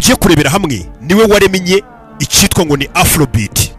Tugiye kurebera hamwe niwe waremye icyitwa ngo ni Afrobeat.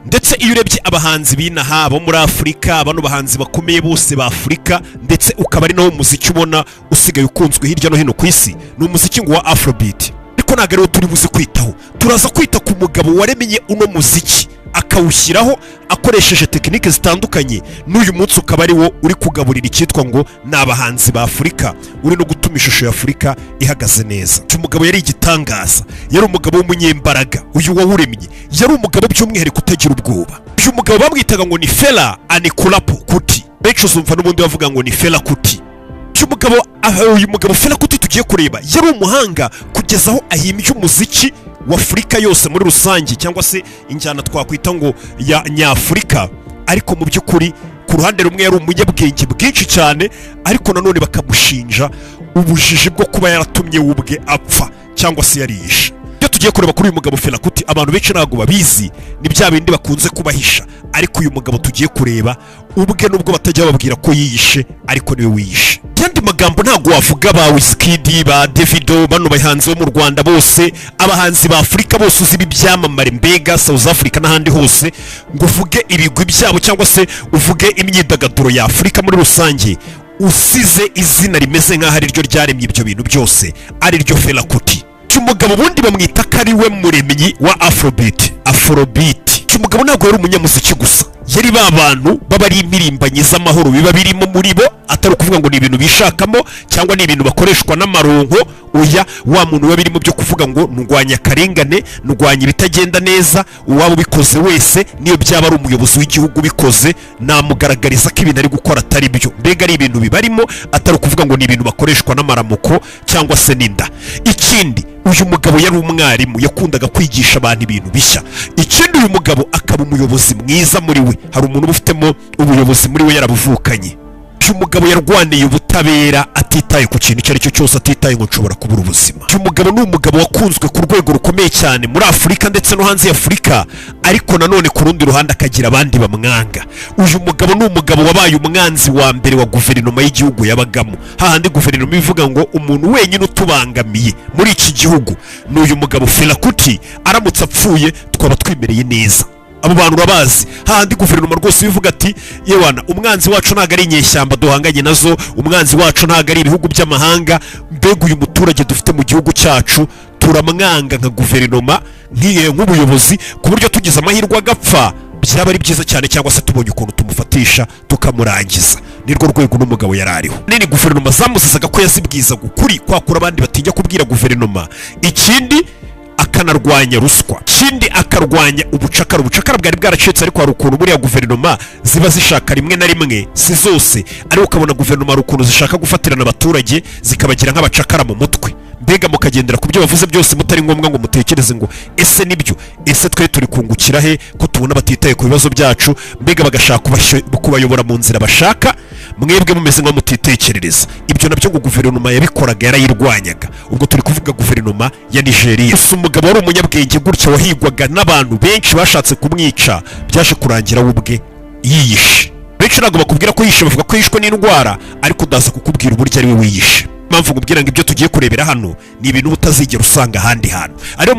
Ndetse iyo urebye abahanzi b'inaha bo muri Afurika, bano bahanzi bakomeye bose ba Afurika, ndetse ukaba ari nawo muziki ubona usigaye ukunzwe hirya no hino ku isi, ni umuziki ngo wa Afrobeat. Ariko ntabwo ariwo turi buze kwitaho. Turaza kwita ku mugabo waremye uno muziki, akawushyiraho akoresheje tekinike zitandukanye, n'uyu munsi ukaba ari wo uri kugaburira icyitwa ngo ni abahanzi ba Afurika, uri no gutuma ishusho ya Afurika ihagaze neza. Uyu mugabo yari igitangaza, yari umugabo w'umunyembaraga. Uyu wawuremye yari umugabo by'umwihariko utagira ubwoba. Uyu mugabo bamwitaga ngo ni Fela Anikulapo Kuti. Benshi uzumva n'ubundi bavuga ngo ni Fela Kuti. Uyu mugabo Fela Kuti tugiye kureba yari umuhanga kugeza aho ahimbye umuziki wa Afurika yose muri rusange, cyangwa se injyana twakwita ngo ya nyafurika. Ariko mu by'ukuri, ku ruhande rumwe yari umunyabwenge bwinshi cyane, ariko nanone bakamushinja ubujiji bwo kuba yaratumye we ubwe apfa cyangwa se yariyishe. Ibyo tugiye kureba kuri uyu mugabo Fela Kuti, abantu benshi ntabwo babizi, ni bya bindi bakunze kubahisha. Ariko uyu mugabo tugiye kureba ubwe, nubwo batajya bababwira ko yiyishe, ariko niwe wiyishe. Yandi magambo, ntabwo wavuga ba Wizkid, ba Davido, bano bahanzi bo mu Rwanda bose, abahanzi ba Afurika bose uzi ibyamamare, mbega South Africa n'ahandi hose, ngo uvuge ibigwi byabo cyangwa se uvuge imyidagaduro ya Afurika muri rusange, usize izina rimeze nk'aho ari ryo ryaremye ibyo bintu byose, ari ryo Fela Kuti. Uyu mugabo ubundi bamwita ko ari we muremyi wa Afrobeat. Afrobeat, uyu mugabo ntabwo yari umunyamuziki gusa, yari ba bantu baba ari impirimbanyi z'amahoro, biba birimo muri bo, atari ukuvuga ngo ni ibintu bishakamo cyangwa ni ibintu bakoreshwa n'amaronko. Oya, wa muntu biba birimo byo kuvuga ngo ndwanya akarengane, ndwanya ibitagenda neza, uwaba ubikoze wese, niyo byaba ari umuyobozi w'igihugu ubikoze, namugaragariza ko ibintu ari gukora atari byo. Mbega ari ibintu bibarimo, atari ukuvuga ngo ni ibintu bakoreshwa n'amaramuko cyangwa se n'inda. Ikindi, uyu mugabo yari umwarimu, yakundaga kwigisha abantu ibintu bishya. Ikindi, uyu mugabo akaba umuyobozi mwiza. Muri we hari umuntu uba ufitemo ubuyobozi muri we yarabuvukanye. Uyu mugabo yarwaniye ubutabera atitaye ku kintu icyo ari cyo cyose, atitaye ngo nshobora kubura ubuzima. Uyu mugabo ni umugabo wakunzwe ku rwego rukomeye cyane muri Afurika ndetse no hanze ya Afurika, ariko nanone ku rundi ruhande akagira abandi bamwanga. Uyu mugabo ni umugabo wabaye umwanzi wa mbere wa guverinoma y'igihugu yabagamo, hahandi guverinoma ivuga ngo umuntu wenyine utubangamiye muri iki gihugu ni uyu mugabo Fela Kuti, aramutse apfuye twaba twimereye neza. Abo bantu urabazi, hahandi guverinoma rwose ivuga ati: "Yewana, umwanzi wacu ntabwo ari inyeshyamba duhanganye nazo, umwanzi wacu ntabwo ari ibihugu by'amahanga, mbega uyu muturage dufite mu gihugu cyacu turamwanga nka guverinoma, nk'ubuyobozi, ku buryo tugize amahirwe agapfa byaba ari byiza cyane, cyangwa se tubonye ukuntu tumufatisha tukamurangiza." Nirwo rwego n'umugabo yari ariho nini. Guverinoma zamuzizaga ko yazibwizaga ukuri kwakura abandi batinya kubwira guverinoma. Ikindi, akanarwanya ruswa. Ikindi, akarwanya ubucakara. Ubucakara bwari bwaracitse, ariko hari ukuntu buriya guverinoma ziba zishaka rimwe na rimwe, si zose, ariko ukabona guverinoma hari ukuntu zishaka gufatirana abaturage, zikabagira nk'abacakara mu mutwe, mbega mukagendera ku byo bavuze byose, mutari ngombwa ngo mutekereze ngo ese nibyo? Ese twe turi kungukira he ko tubona batitaye ku bibazo byacu? Mbega bagashaka kubayobora mu nzira bashaka, mwebwe mumeze nko mutitekerereza. Ibyo nabyo ngo guverinoma yabikoraga yarayirwanyaga. Ubwo turi kuvuga guverinoma ya Nigeria. Gusa umugabo wari umunyabwenge gutya, wahigwaga n'abantu benshi bashatse kumwica, byaje kurangira we ubwe yiyishe. Benshi ntabwo bakubwira ko yishe, bavuga ko yishwe n'indwara, ariko ndaza kukubwira uburyo ari we wiyishe. Mpamvu nkubwira ngo ibyo tugiye kurebera hano ni ibintu uba utazigera usanga ahandi hantu, ariyo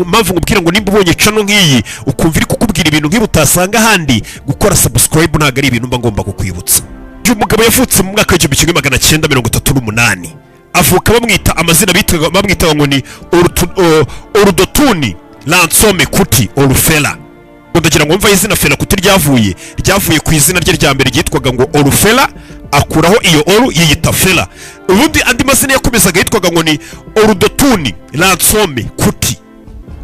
mpamvu nkubwira ngo nimba ubonye channel nk'iyi, ukumva iri kukubwira ibintu nk'ibi utasanga ahandi, gukora subscribe ntabwo ari ibintu mba ngomba kukwibutsa. Uyu mugabo yavutse mu mwaka w'1938, avuka bamwita amazina bamwitaga ngo ni Oludotuni Ransome Kuti Olufela. Ngo ndagira ngo mva izina Fela Kuti ryavuye ku izina rye rya mbere ryitwaga ngo Olufela, akuraho iyo Olu yiyita Fela. Ubundi andi mazina yakomezaga yitwaga ngo ni Oludotuni Ransome Kuti.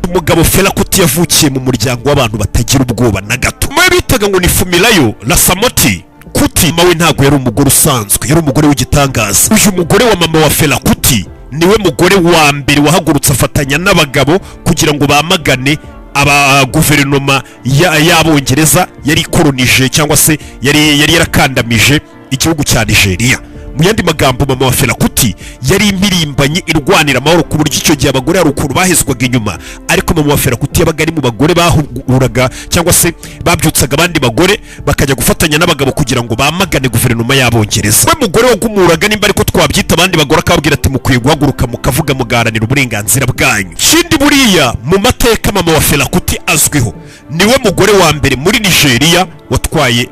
Umugabo Fela Kuti yavukiye mu muryango w'abantu batagira ubwoba na gato. Mwe bitaga ngo ni Fumilayo Rasamoti Kuti. Mama we ntabwo yari umugore usanzwe, yari umugore w'igitangaza. Uyu mugore wa mama wa Fela Kuti niwe mugore wa mbere wahagurutse afatanya n'abagabo kugira ngo bamagane aba guverinoma y'Abongereza yari ikoronije cyangwa se yari yarakandamije igihugu cya Nigeria. Mu yandi magambo, mama wa Fela Kuti yari impirimbanyi irwanira amahoro, ku buryo icyo gihe abagore hari ukuntu bahezwaga inyuma, ariko mama wa Fela Kuti yabaga ari mu bagore bahuguraga cyangwa se babyutsaga abandi bagore bakajya gufatanya n'abagabo kugira ngo bamagane guverinoma y'Abongereza. We mugore wagumuraga, nimba ariko twabyita, abandi bagore, akababwira ati: "Mukwiye guhaguruka mukavuga, mugaharanira uburenganzira bwanyu." Ikindi, buriya mu mateka mama wa Fela Kuti azwiho, niwe mugore wa mbere muri Nigeria watwaye,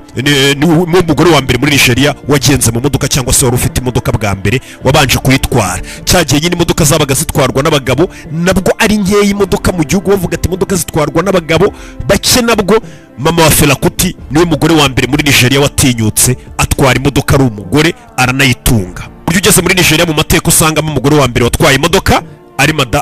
niwe mugore wa mbere muri Nigeria wagenze mu modoka, cyangwa se wari ufite imodoka bwa mbere, wabanje kuyitwara. Cyagihe nyine imodoka zabaga zitwarwa n'abagabo, nabwo ari nkeya imodoka mu gihugu, bavuga ati imodoka zitwarwa n'abagabo bake. Nabwo mama wa Fela Kuti niwe mugore wa mbere muri Nigeria watinyutse atwara imodoka ari umugore, aranayitunga. Buryo ugeze muri Nigeria mu mateka usangamo umugore wa mbere watwaye imodoka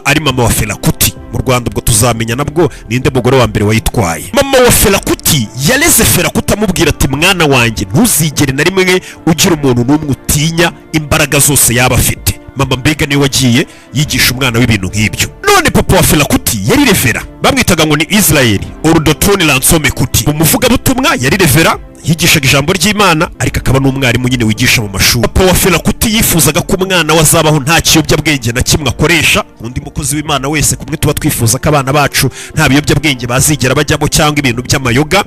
ari mama wa Fela Kuti. Mu Rwanda ubwo tuzamenya nabwo ninde mugore wa mbere wayitwaye. Mama wa Fela Kuti yareze Fela Kuti amubwira ati: "Mwana wanjye, ntuzigere na rimwe ugira umuntu n'umwe utinya, imbaraga zose yaba afite." Mama mbega niwe wagiye yigisha umwana w'ibintu nk'ibyo. None papa wa Fela Kuti yari reverend, bamwitaga ngo ni Israel Oludotun Ransome Kuti, umuvugabutumwa. Yari reverend, yigishaga ijambo ry'Imana, ariko akaba n'umwarimu nyine wigisha mu mashuri. Papa wa Fela Kuti yifuzaga ko umwana we azabaho nta kiyobyabwenge na kimwe akoresha. Undi mukozi w'Imana wese, kumwe tuba twifuza ko abana bacu nta biyobyabwenge bazigera bajyamo cyangwa ibintu by'amayoga.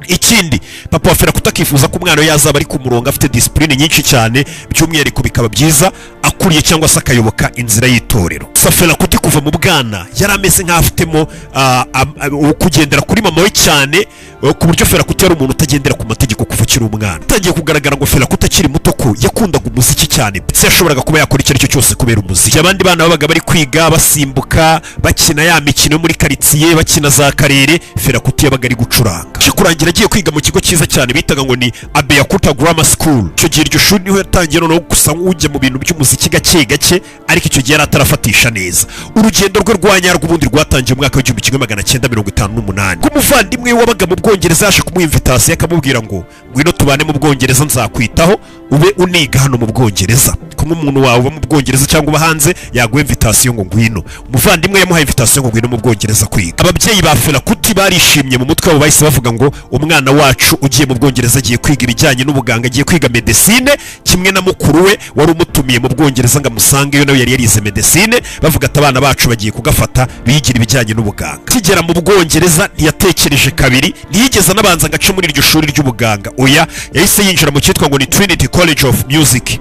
Ikindi, papa wa Fela Kuti akifuza ko umwana we yazaba ari ku murongo, afite discipline nyinshi cyane, by'umwihariko bikaba byiza akuriye cyangwa se akayoboka inzira y'itorero. Gusa Fela Kuti kuva mu bwana yari ameze nk'aho afitemo kugendera kuri mama we cyane, ku buryo Fela Kuti yari umuntu utagendera ku mategeko kuva akiri umwana. Atangiye kugaragara ngo Fela Kuti akiri muto ko yakundaga umuziki cyane, ndetse yashoboraga kuba yakora icyo ari cyo cyose kubera umuziki. Abandi bana babaga bari kwiga, basimbuka, bakina ya mikino yo muri karitsiye, bakina za karere, Fela Kuti yabaga ari gucuranga. Aje kurangira agiye kwiga mu kigo cyiza cyane bitaga ngo ni Abeokuta Grammar School. Icyo gihe iryo shuri niho yatangiye noneho gusa nk'ujya mu bintu by'umuziki gake gake, ariko icyo gihe yari atarafatisha neza. Urugendo rwe rwa nyarwo ubundi rwatangiye mu mwaka w'1958, ko umuvandimwe we wabaga mu Bwongereza yaje kumuha invitation, akamubwira ngo: "Ngwino tubane mu Bwongereza, nzakwitaho, ube uniga hano mu Bwongereza." Kumwe umuntu wawe uba mu Bwongereza cyangwa uba hanze yaguha invitation ngo ngwino. Umuvandimwe yamuhaye invitation ngo ngwino mu Bwongereza kwiga. Ababyeyi ba Fela Kuti barishimye, mu mutwe wabo bahise bavuga ngo umwana wacu ugiye mu Bwongereza agiye kwiga ibijyanye n'ubuganga, agiye kwiga medecine, kimwe na mukuru we wari umutumiye mu Bwongereza ngo amusangeyo, nawe yari yarize medecine. Bavuga ati abana bacu bagiye kugafata bigira ibijyanye n'ubuganga. Akigera mu Bwongereza ntiyatekereje kabiri, ntiyigeze anabanza ngo ace muri iryo shuri ry'ubuganga, oya, yahise yinjira mu cyitwa ngo ni Trinity College of Music,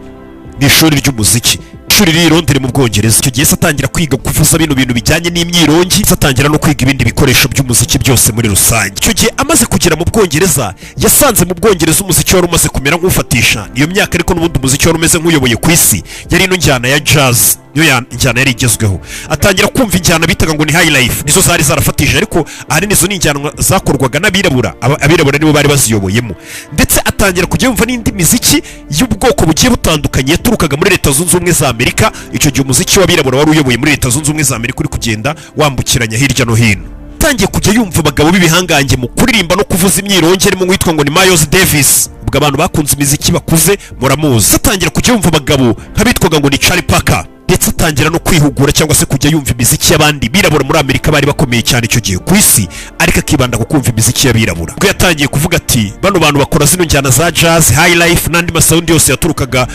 ni ishuri ry'umuziki, ishuri riri i Londres mu Bwongereza. Icyo gihe se atangira kwiga kuvuza bino bintu bijyanye n'imyirongi, se atangira no kwiga ibindi bikoresho by'umuziki byose muri rusange. Icyo gihe amaze kugera mu Bwongereza, yasanze mu Bwongereza umuziki wari umaze kumera nk'ufatisha iyo myaka, ariko n'ubundi umuziki wari umeze nk'uyoboye ku isi yari ino njyana ya jazz, niyo njyana yari igezweho. Atangira kumva injyana bitaga ngo ni high life, nizo zari zarafatije, ariko ahanini izo ni injyana zakorwaga n'abirabura. Abirabura nibo bari baziyoboyemo. Ndetse atangira kujya yumva n'indi miziki y'ubwoko bugiye butandukanye yaturukaga muri Leta Zunze Ubumwe za Amerika. Icyo gihe umuziki w'abirabura wari uyoboye muri Leta Zunze Ubumwe za Amerika uri kugenda wambukiranya hirya no hino. Atangiye kujya yumva abagabo b'ibihangange mu kuririmba no kuvuza imyirongi, harimo uwitwa ngo ni Miles Davis. Ubwo abantu bakunze imiziki bakuze muramuzi. Atangira kujya yumva abagabo nk'abitwaga ngo ni Charlie Parker, ndetse atangira no kwihugura cyangwa se kujya yumva imiziki y'abandi birabura muri Amerika bari bakomeye cyane icyo gihe ku isi, ariko akibanda ku kumva imiziki y'abirabura. Ubwo yatangiye kuvuga ati bano bantu bakora zino njyana za jazz, high life n'andi masound yose yaturukaga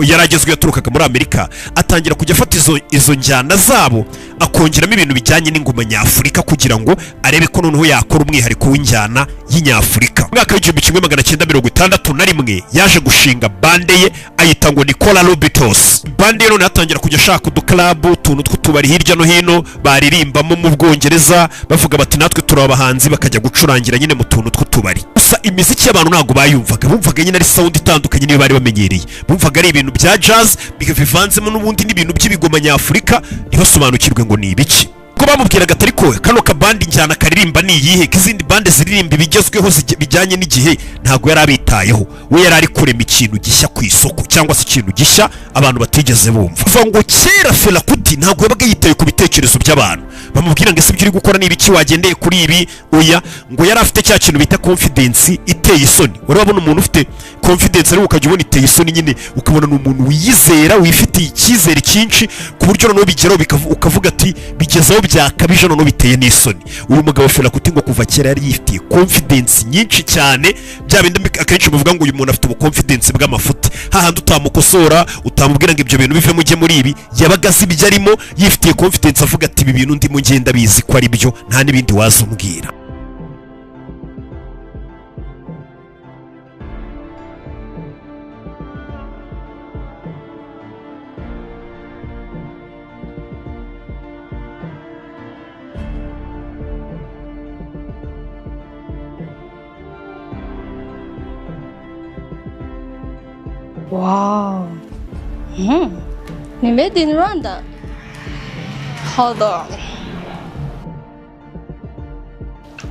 yari agezweho yaturukaga muri Amerika, atangira kujya afata izo njyana zabo akongeramo ibintu bijyanye n'ingoma nyafurika, kugira ngo arebe ko noneho yakora umwihariko w'injyana y'inyafurika. Mu mwaka w'1961 yaje gushinga band ye, ayita ngo ni Kora Robitos. Band ye noneho atangira kujya ashaka udukarabu, utuntu tw'utubari hirya no hino baririmbamo mu Bwongereza, bavuga bati natwe turi abahanzi, bakajya gucurangira nyine mu tuntu tw'utubari. Gusa imiziki y'abantu ntabwo bayumvaga, bumvaga nyine ari sound itandukanye niyo bari bamenyereye, bumvaga ari ibintu bya jazz bivanzemo n'ubundi n'ibintu by'ibigoma nyafurika, ntibasobanukirwe ngo ni ibiki. Ko bamubwiraga ati ariko kano kaband injyana karirimba ni iyihe, ko izindi band ziririmba ibigezweho bijyanye n'igihe? Ntabwo yari abitayeho, we yari ari kurema ikintu gishya ku isoko, cyangwa se ikintu gishya abantu batigeze bumva. Kuva ngo kera Fela Kuti ntabwo yabaga yitaye ku bitekerezo by'abantu bamubwira ngo ese ibyo uri gukora ni ibiki, wagendeye kuri ibi? Oya, ngo yari afite cya kintu bita confidence iteye isoni. Wari wabona umuntu ufite confidence ariko ukajya ubona iteye isoni nyine, ukabona ni umuntu wiyizera, wifitiye icyizere cyinshi, ku buryo noneho bigeraho ukavuga ati bigezeho byakabije, noneho biteye n'isoni. Uyu mugabo Fela Kuti ngo kuva kera yari yifitiye confidence nyinshi cyane, bya bindi akenshi. Benshi bavuga ngo uyu muntu afite ubuconfidence bw'amafuti, hahandi utamukosora, utamubwira ngo ibyo bintu bivemo ujye muri ibi. Yabaga azi ibyo arimo, yifitiye confidence, avuga ati: "Ibi bintu ndimo ngenda bizi ko ari byo, nta n'ibindi waza umbwira." Wow. Ni made in Rwanda. Hold on.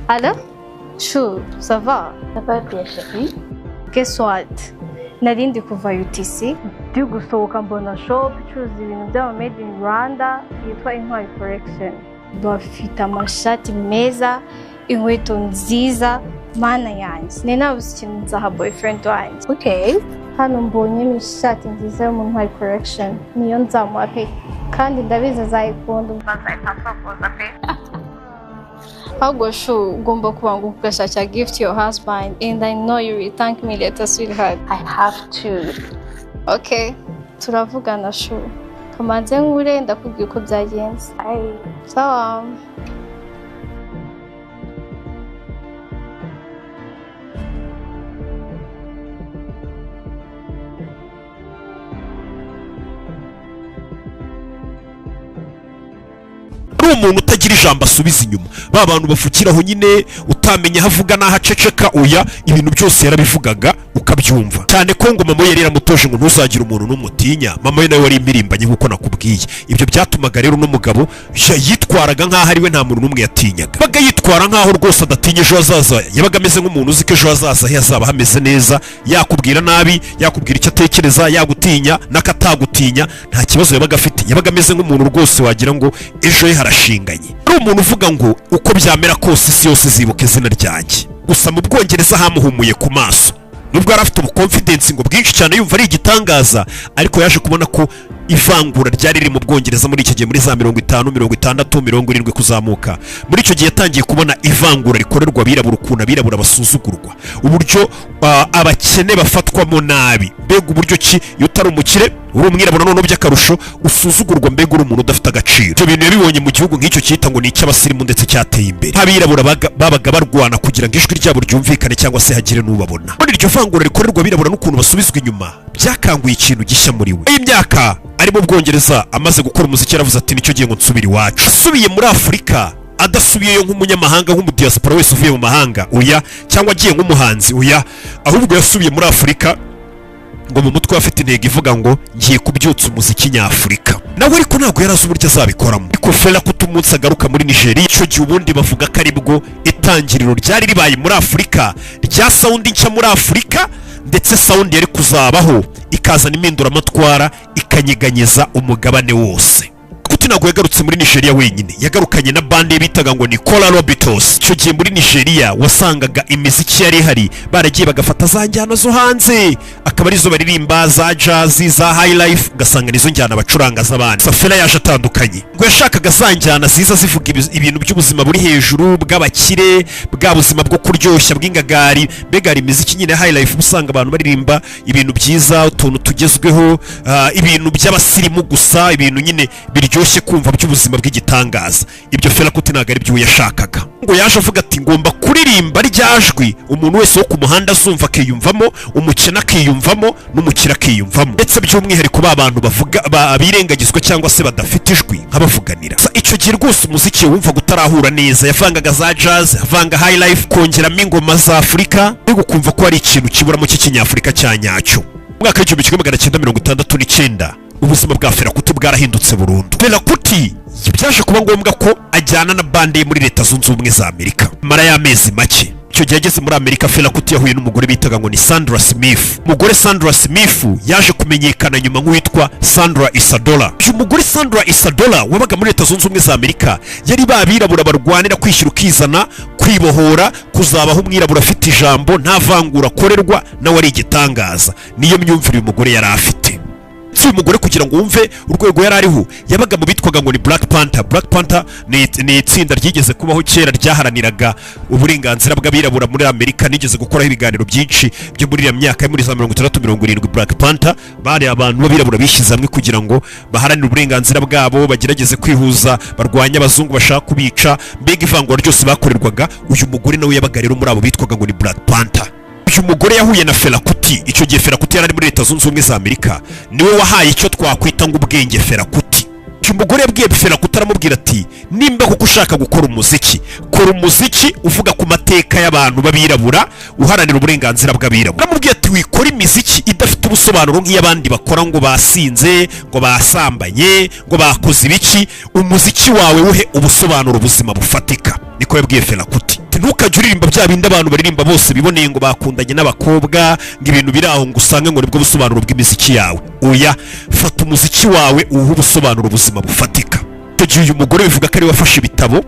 Allô? Chou, ça va? Ça va bien, chérie. Guess what? Nari ndi kuva UTC, ndi gusohoka mbona shop icuruza ibintu by'ama made in Rwanda yitwa Intwari Collection. Bafite amashati meza, inkweto nziza, mana yanjye. Nari nabuze ikintu nzaha boyfriend wanjye. Okay. Hano mbonyemo ishati nziza yo mu Ntwari Collection, niyo nzamuha pe, kandi ndabizi azayikunda, azahita ampropoza pe. Ahubwo chou, ugomba kubanguka ugashakira gift your husband, and I know you will thank me later, sweetheart. I have to. Okay, turavugana chou, kamanze nkure ndakubwira uko byagenze. Bye. Sawa. Ari umuntu utagira ijambo asubiza inyuma, ba bantu bavugiraho nyine, utamenya aho avuga n'aho aceceka. Oya, ibintu byose yarabivugaga ukabyumva, cyane ko ngo mama we yari yaramutoje ngo ntuzagire umuntu n'umutinya. Mama we nawe wari impirimbanyi nk'uko nakubwiye. Ibyo byatumaga rero uno mugabo yitwaraga nk'aho ari we nta muntu n'umwe yatinyaga. Yabaga yitwara nk'aho rwose adatinya ejo hazaza, yabaga ameze nk'umuntu uzi ko ejo hazaza he hazaba hameze neza. Yakubwira nabi, yakubwira icyo atekereza, yagutinya n'akatagutinya, nta kibazo yabaga afite. Yabaga ameze nk'umuntu rwose wagira ngo ejo he harashinganye, ari umuntu uvuga ngo uko byamera kose isi yose izibuka izina ryanjye. Gusa mu Bwongereza hamuhumuye ku maso. Nubwo yari afite ubuconfidence ngo bwinshi cyane, yumva ari igitangaza, ariko yaje kubona ko ivangura ryari riri mu Bwongereza muri icyo gihe, muri za 50, 60, 70 kuzamuka. Muri icyo gihe yatangiye kubona ivangura rikorerwa abirabura, ukuntu abirabura basuzugurwa, uburyo abakene bafatwamo nabi, mbega uburyo ki iyo utari umukire uri umwirabura noneho by'akarusho usuzugurwa, mbega uri umuntu udafite agaciro. Ibyo bintu yabibonye mu gihugu nk'icyo cyita ngo ni icy'abasirimu ndetse cyateye imbere, nk'abirabura babaga barwana kugira ngo ijwi ryabo ryumvikane cyangwa se hagire n'ubabona. Muri iryo vangura rikorerwa abirabura n'ukuntu basubizwa inyuma, byakanguye ikintu gishya muri we. Y'imyaka ari mu Bwongereza amaze gukora umuziki, yaravuze ati: "Nicyo gihe ngo nsubire iwacu." Asubiye muri Afurika, adasubiyeyo nk'umunyamahanga, nk'umudiyasipora wese uvuye mu mahanga, oya, cyangwa agiye nk'umuhanzi, oya, ahubwo yasubiye muri Afurika ngo mu mutwe we afite intego ivuga ngo ngiye kubyutsa umuziki nyafurika. Nawe ariko ntabwo yari azi uburyo azabikoramo. Ariko Fela Kuti umunsi agaruka muri Nigeria, icyo gihe ubundi bavuga ko aribwo itangiriro ryari ribaye muri Afurika rya sound nshya muri Afurika, ndetse sound yari kuzabaho ikazana impinduramatwara, ikanyeganyeza umugabane wose. Kuti ntabwo yagarutse muri Nigeria wenyine, yagarukanye na bande ye bitaga ngo ni Kola Robitos. Icyo gihe muri Nigeria wasangaga imiziki yari ihari baragiye bagafata za njyana zo hanze, akaba arizo baririmba, za jazz, za high life, ugasanga nizo njyana bacuranga z'abandi. Fela yaje atandukanye, ngo yashakaga za njyana ziza zivuga ibintu by'ubuzima buri hejuru bw'abakire, bwa buzima bwo kuryoshya bw'ingagari. Mbega hari imiziki nyine high life usanga abantu baririmba ibintu byiza, utuntu tugezweho, ibintu by'abasirimu gusa, ibintu nyine biryoshye kumva by'ubuzima bw'igitangaza. Ibyo Fela Kuti ntabwo ari byo yashakaga. Ngo yaje avuga ati: "Ngomba kuririmba rya jwi umuntu wese wo ku muhanda azumva akiyumvamo, umukene akiyumvamo n'umukire akiyumvamo, ndetse by'umwihariko ba bantu bavuga birengagizwa cyangwa se badafite ijwi, nkabavuganira." Icyo gihe rwose umuziki wumvaga utarahura neza, yavangaga za jazz, avanga high life, kongeramo ingoma za Afurika, ariko ukumva ko hari ikintu kiburamo cy'ikinyafurika cya nyacyo. Mu mwaka w'1969 ubuzima bwa Fela Kuti bwarahindutse burundu. Fela Kuti byaje kuba ngombwa ko ajyana na bande ye muri Leta Zunze Ubumwe za Amerika mara y'amezi make. Icyo gihe ageze muri Amerika, Fela Kuti yahuye n'umugore bitaga ngo ni Sandra Smith. Umugore Sandra Smith yaje kumenyekana nyuma nk'uwitwa Sandra Isadora. Uyu mugore Sandra Isadora wabaga muri Leta Zunze Ubumwe za Amerika yari ba birabura barwanira kwishyira ukizana, kwibohora, kuzabaho umwirabura afite ijambo, nta vangura akorerwa, nawe ari igitangaza. Niyo myumvire uyu mugore yari afite. Ndetse uyu mugore, kugira ngo wumve urwego yari ariho, yabaga mu bitwaga ngo ni Black Panther. Black Panther ni itsinda ryigeze kubaho kera ryaharaniraga uburenganzira bw'abirabura muri Amerika. Nigeze gukoraho ibiganiro byinshi byo muri iriya myaka yo muri za 60, 70. Black Panther bari abantu b'abirabura bishyize hamwe kugira ngo baharanire uburenganzira bwabo, bagerageze kwihuza, barwanye abazungu bashaka kubica, mbega ivangura ryose bakorerwaga. Uyu mugore nawe yabaga rero muri abo bitwaga ngo ni Black Panther. Uyu mugore yahuye na Fela Kuti. Icyo gihe Fela Kuti yari ari muri Leta Zunze Ubumwe za Amerika. Niwe wahaye icyo twakwita ngo ubwenge Fela Kuti. Uyu mugore yabwiye Fela Kuti, aramubwira ati: "Nimba kuko ushaka gukora umuziki, kora umuziki uvuga ku mateka y'abantu b'abirabura, uharanira uburenganzira bw'abirabura." Aramubwira ati: "Wikora imiziki idafite ubusobanuro nk'iy'abandi bakora, ngo basinze, ngo basambanye, ngo bakoze ibiki. Umuziki wawe wuhe ubusobanuro, ubuzima bufatika." Niko yabwiye Fela Kuti. Ati: "Ntukajye uririmba bya bindi abantu baririmba bose biboneye, ngo bakundanye n'abakobwa, ngo ibintu biri aho, ngo usange ngo nibwo busobanuro bw'imiziki yawe. Oya, fata umuziki wawe uwuhe ubusobanuro, ubuzima bufatika." Icyo gihe uyu mugore bivuga ko ari we wafashe ibitabo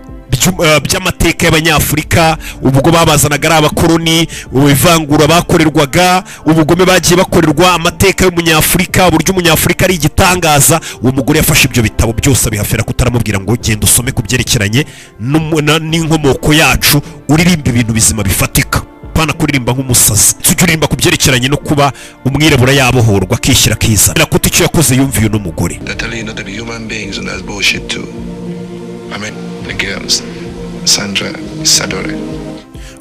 by'amateka y'Abanyafurika, ubwo babazanaga ari abakoloni, ivangura bakorerwaga, ubugome bagiye bakorerwa, amateka y'Umunyafurika, uburyo Umunyafurika ari igitangaza. Uwo mugore yafashe ibyo bitabo byose abiha Fela Kuti, aramubwira ngo: "Genda usome ku byerekeranye n'inkomoko yacu, uririmba ibintu bizima bifatika, pana kuririmba nk'umusazi. Tujya uririmba ku byerekeranye no kuba umwirabura yabohorwa, akishyira akizana." Fela Kuti icyo yakoze, yumviye uno mugore. They're telling you not to be human beings, and that's bullshit too. I mean, the girls, Sandra Isidore.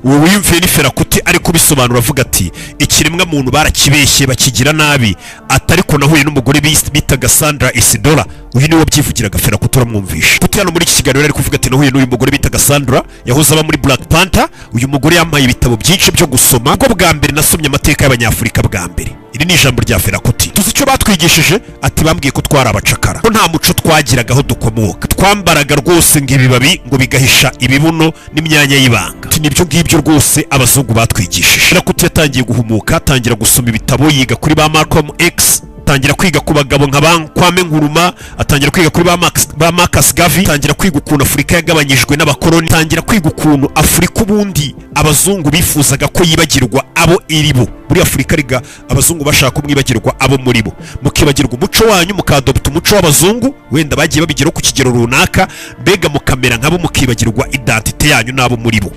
Uwo wiyumviye ni Fela Kuti ari kubisobanura, avuga ati: "Ikiremwa muntu barakibeshye, bakigira nabi." Ati: "Ariko nahuye n'umugore bitaga Sandra Isidora." Uyu niwe wabyivugiraga, Fela Kuti uramwumvisha. Kuti hano muri iki kiganiro ari kuvuga ati: "Nahuye n'uyu mugore bitaga Sandra, yahoze aba muri Black Panther. Uyu mugore yampaye ibitabo byinshi byo gusoma, ubwo bwa mbere nasomye amateka y'Abanyafurika bwa mbere." Iri ni ijambo rya Fela Kuti. Tuzi icyo batwigishije? Ati: "Bambwiye ko twari abacakara, ko nta muco twagiraga aho dukomoka, twambaraga rwose ngo ibibabi ngo bigahisha ibibuno n'imyanya y'ibanga." Ati: "Nibyo ngibyo rwose abazungu batwigishije." Fela Kuti yatangiye guhumuka, atangira gusoma ibitabo, yiga kuri ba Malcolm X, atangira kwiga ku bagabo nka ba Kwame Nkrumah, atangira kwiga kuri ba Marcus Garvey, atangira kwiga ukuntu Afurika yagabanyijwe n'abakoloni, atangira kwiga ukuntu Afurika ubundi abazungu bifuzaga ko yibagirwa abo iri bo muri Afurika. Riga abazungu bashaka ko mwibagirwa abo muri bo, mukibagirwa umuco wanyu, mukadopta umuco w'abazungu, wenda bagiye babigeraho ku kigero runaka, mbega mukamera nkabo, mukibagirwa identité yanyu n'abo muri bo.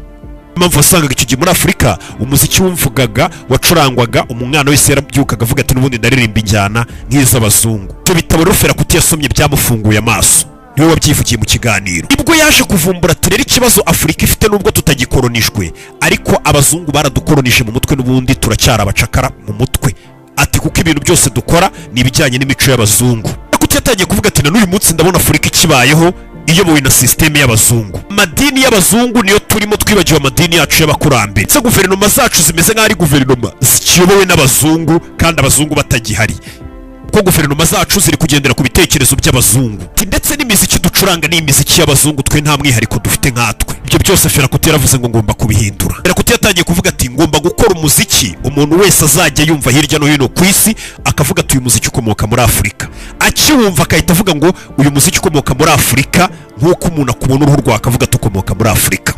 Impamvu wasangaga icyo gihe muri Afurika umuziki wumvugaga wacurangwaga, umwana wese yarabyukaga avuga ati: "N'ubundi ndaririmba injyana nk'iz'abazungu." Ibyo bitabo rero Fela Kuti yasomye byamufunguye amaso, niwe wabyivugiye mu kiganiro. Nibwo yaje kuvumbura ati: "Rero ikibazo Afurika ifite, nubwo tutagikoronijwe, ariko abazungu baradukoronije mu mutwe, n'ubundi turacyari abacakara mu mutwe." Ati: "Kuko ibintu byose dukora ni ibijyanye n'imico y'abazungu." Kuti yatangiye kuvuga ati: "Na n'uyu munsi ndabona Afurika ikibayeho iyobowe na sisiteme y'abazungu, amadini y'abazungu niyo turimo, twibagiwe amadini yacu y'abakurambere. Ndetse guverinoma zacu zimeze nk'aho ari guverinoma zikiyobowe n'abazungu kandi abazungu batagihari, kuko guverinoma zacu ziri kugendera ku bitekerezo by'abazungu." Ati: "Ndetse n'imiziki ducuranga ni imiziki y'abazungu, twe nta mwihariko dufite nkatwe." Ibyo byose Fela Kuti yaravuze ngo: "Ngomba kubihindura." Fela Kuti yatangiye kuvuga ati: "Ngomba gukora umuziki umuntu wese azajya yumva hirya no hino ku isi akavuga ati: 'Uyu muziki ukomoka muri Afurika.' Akiwumva akahita avuga ngo uyu muziki ukomoka muri Afurika, nk'uko umuntu akubona uruhu rwawe akavuga ati: 'Ukomoka muri Afurika.'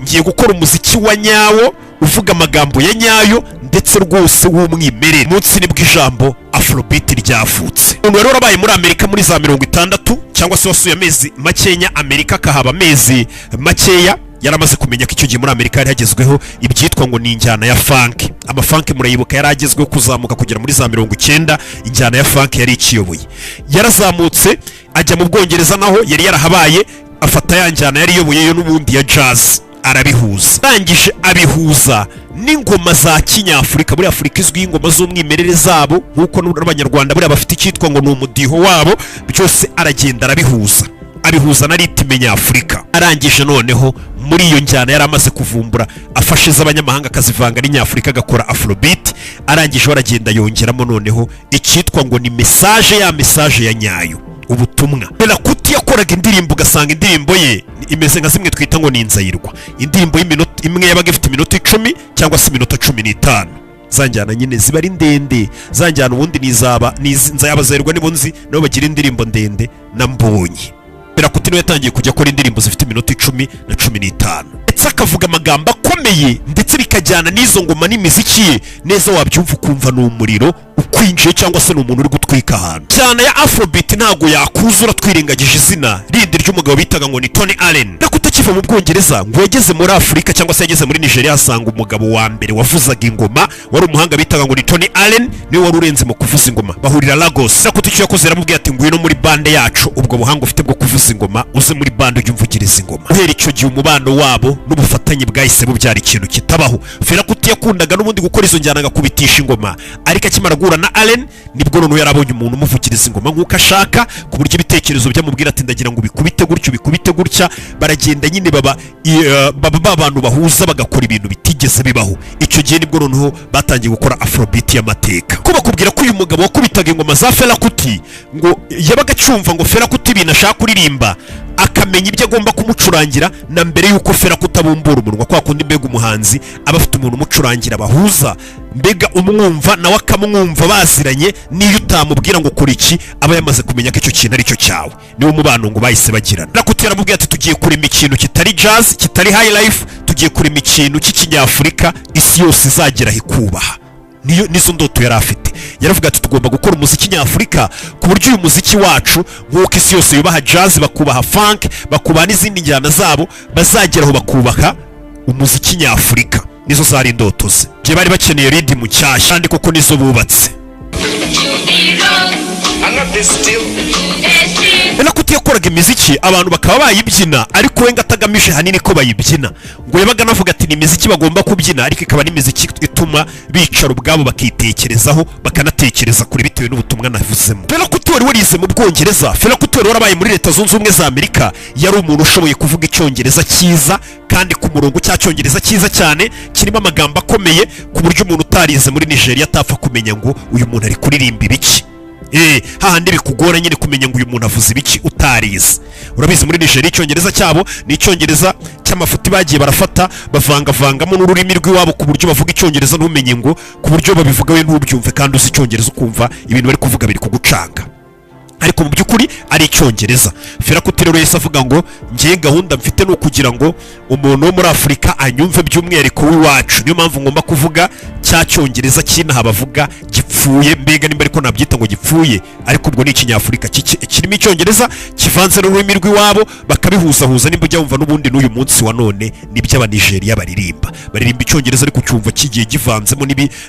Ngiye gukora umuziki wa nyawo, uvuga amagambo ya nyayo, ndetse rwose w'umwimerere." Munsi nibwo ijambo Afrobeat ryavutse. Umuntu wari warabaye muri Amerika muri za 60, cyangwa se wasuye amezi makenya Amerika, akahaba amezi makeya, yaramaze kumenya ko icyo gihe muri Amerika hari hagezweho ibyitwa ngo ni injyana ya funk. Amafunk murayibuka, yari agezweho kuzamuka kugera muri za 90. Injyana ya funk yari ikiyoboye. Yarazamutse ajya mu Bwongereza, naho yari yarahabaye, afata ya njyana yari iyoboyeyo n'ubundi ya jazz, arabihuza. Arangije abihuza n'ingoma za kinyafurika. Muri Afurika izwiho ingoma z'umwimerere zabo, nk'uko n'Abanyarwanda buriya bafite icyitwa ngo ni umudiho wabo. Byose aragenda arabihuza, abihuza na rythme nyafurika. Arangije noneho muri iyo njyana yari amaze kuvumbura, afashe iz'abanyamahanga akazivanga n'inyafurika, agakora Afrobeat. Arangije aragenda yongeramo noneho icyitwa ngo ni message, ya message ya nyayo, ubutumwa. Fela Kuti yakoraga indirimbo, ugasanga indirimbo ye imeze nka zimwe twita ngo ni inzayirwa, indirimbo y'iminota imwe yabaga ifite iminota 10 cyangwa se iminota 15. Za njyana nyine ziba ari ndende, za njyana ubundi nizaba nzayabazayirwa, nibo nzi nabo bagira indirimbo ndende na Mbonyi. Fela Kuti niwe yatangiye kujya akora indirimbo zifite iminota 10 na 15. Ndetse Ndetse akavuga amagambo akomeye, ndetse bikajyana n'izo ngoma n'imiziki ye neza, wabyumva ukumva ni umuriro ukwinjiye cyangwa se ni umuntu uri gutwika ahantu cyane. Ya Afrobeat ntabwo yakuzura twirengagije izina rindi ry'umugabo bitaga ngo ni Tony Allen. Ariko utakiva mu Bwongereza, ngo yageze muri Afurika cyangwa se yageze muri Nigeria, asanga umugabo wa mbere wavuzaga ingoma wari umuhanga bitaga ngo ni Tony Allen, niwe wari urenze mu kuvuza ingoma. Bahurira Lagos. Ariko icyo yakoze, yaramubwiye ati: "Ngwino muri band yacu, ubwo buhanga ufite bwo kuvuza ingoma, uze muri band ujye umvugiriza ingoma." Guhera icyo gihe umubano wabo n'ubufatanye bwahise bubyara ikintu kitabaho. Fela Kuti yakundaga n'ubundi gukora izo njyana, agakubitisha ingoma, ariko akimara guhura na Allen nibwo noneho yarabonye umuntu umuvugiriza ingoma nk'uko ashaka, ku buryo ibitekerezo byamubwira ati: "Ndagira ngo ubikubite gutya, ubikubite gutya." Baragenda nyine baba ba bantu bahuza, bagakora ibintu bitigeze bibaho. Icyo gihe nibwo noneho batangiye gukora Afrobeat y'amateka. Ko bakubwira ko uyu mugabo wakubitaga ingoma za Fela Kuti ngo yabaga acyumva ngo Fela Kuti ibintu ashaka kuririmba, akamenya ibyo agomba kumucurangira na mbere y'uko Fela Kuti abumbura umunwa. Kwa kundi mbega umuhanzi aba afite umuntu umucurangira bahuza, mbega umwumva nawe akamwumva, baziranye, niyo utamubwira ngo kora iki, aba yamaze kumenya ko icyo kintu ari cyo cyawe. Niwo mubano ngo bahise bagirana. Fela Kuti yaramubwiye ati: "Tugiye kurema ikintu kitari jazz, kitari high life, tugiye kurema ikintu cy'ikinyafurika isi yose izageraho ikubaha." Niyo nizo ndoto yari afite. Yaravuga ati: "Tugomba gukora umuziki nyafurika ku buryo uyu muziki wacu, nk'uko isi yose yubaha jazz, bakubaha funk, bakubaha n'izindi njyana zabo, bazageraho bakubaha umuziki nyafurika." Nizo zari indoto ze. Igihe bari bakeneye rhythm nshyashya, kandi koko nizo bubatse. I'm not this still. Fela Kuti yakoraga imiziki abantu bakaba bayibyina, ariko we ngo atagamije hanini ko bayibyina. Ngo yabaga anavuga ati: "Ni imiziki bagomba kubyina, ariko ikaba n'imiziki ituma bicara ubwabo bakitekerezaho, bakanatekereza kure bitewe n'ubutumwa navuzemo." Fela Kuti wari warize mu Bwongereza, Fela Kuti wari warabaye muri Leta Zunze Ubumwe za Amerika, yari umuntu ushoboye kuvuga icyongereza cyiza kandi ku murongo, cya cyongereza cyiza cyane kirimo amagambo akomeye, ku buryo umuntu utarize muri Nigeria atapfa kumenya ngo uyu muntu ari kuririmba ibiki. Hahandi bikugora nyine kumenya ngo uyu muntu avuze ibiki utarize. Urabizi, muri Nigeria icyongereza cyabo ni icyongereza cy'amafuti, bagiye barafata bavangavangamo n'ururimi rw'iwabo, ku buryo bavuga icyongereza ntumenye ngo, ku buryo babivuga we ntubyumve, kandi uzi icyongereza, ukumva ibintu bari kuvuga biri kugucanga, ariko mu by'ukuri ari icyongereza. Fela Kuti rero yahise avuga ngo: "Ngiye, gahunda mfite ni ukugira ngo umuntu wo muri Afurika anyumve, by'umwihariko w'iwacu. Niyo mpamvu ngomba kuvuga cya cyongereza cy'inaha bavuga gipfuye." Mbega nimba ariko nabyita ngo gipfuye, ariko ubwo ni ikinyafurika kirimo icyongereza kivanze n'ururimi rw'iwabo, bakabihuzahuza. Nimba ujya wumva n'ubundi n'uyu munsi wa none nibyo Abanigeriya baririmba, baririmba icyongereza ariko ucyumva kigiye givanzemo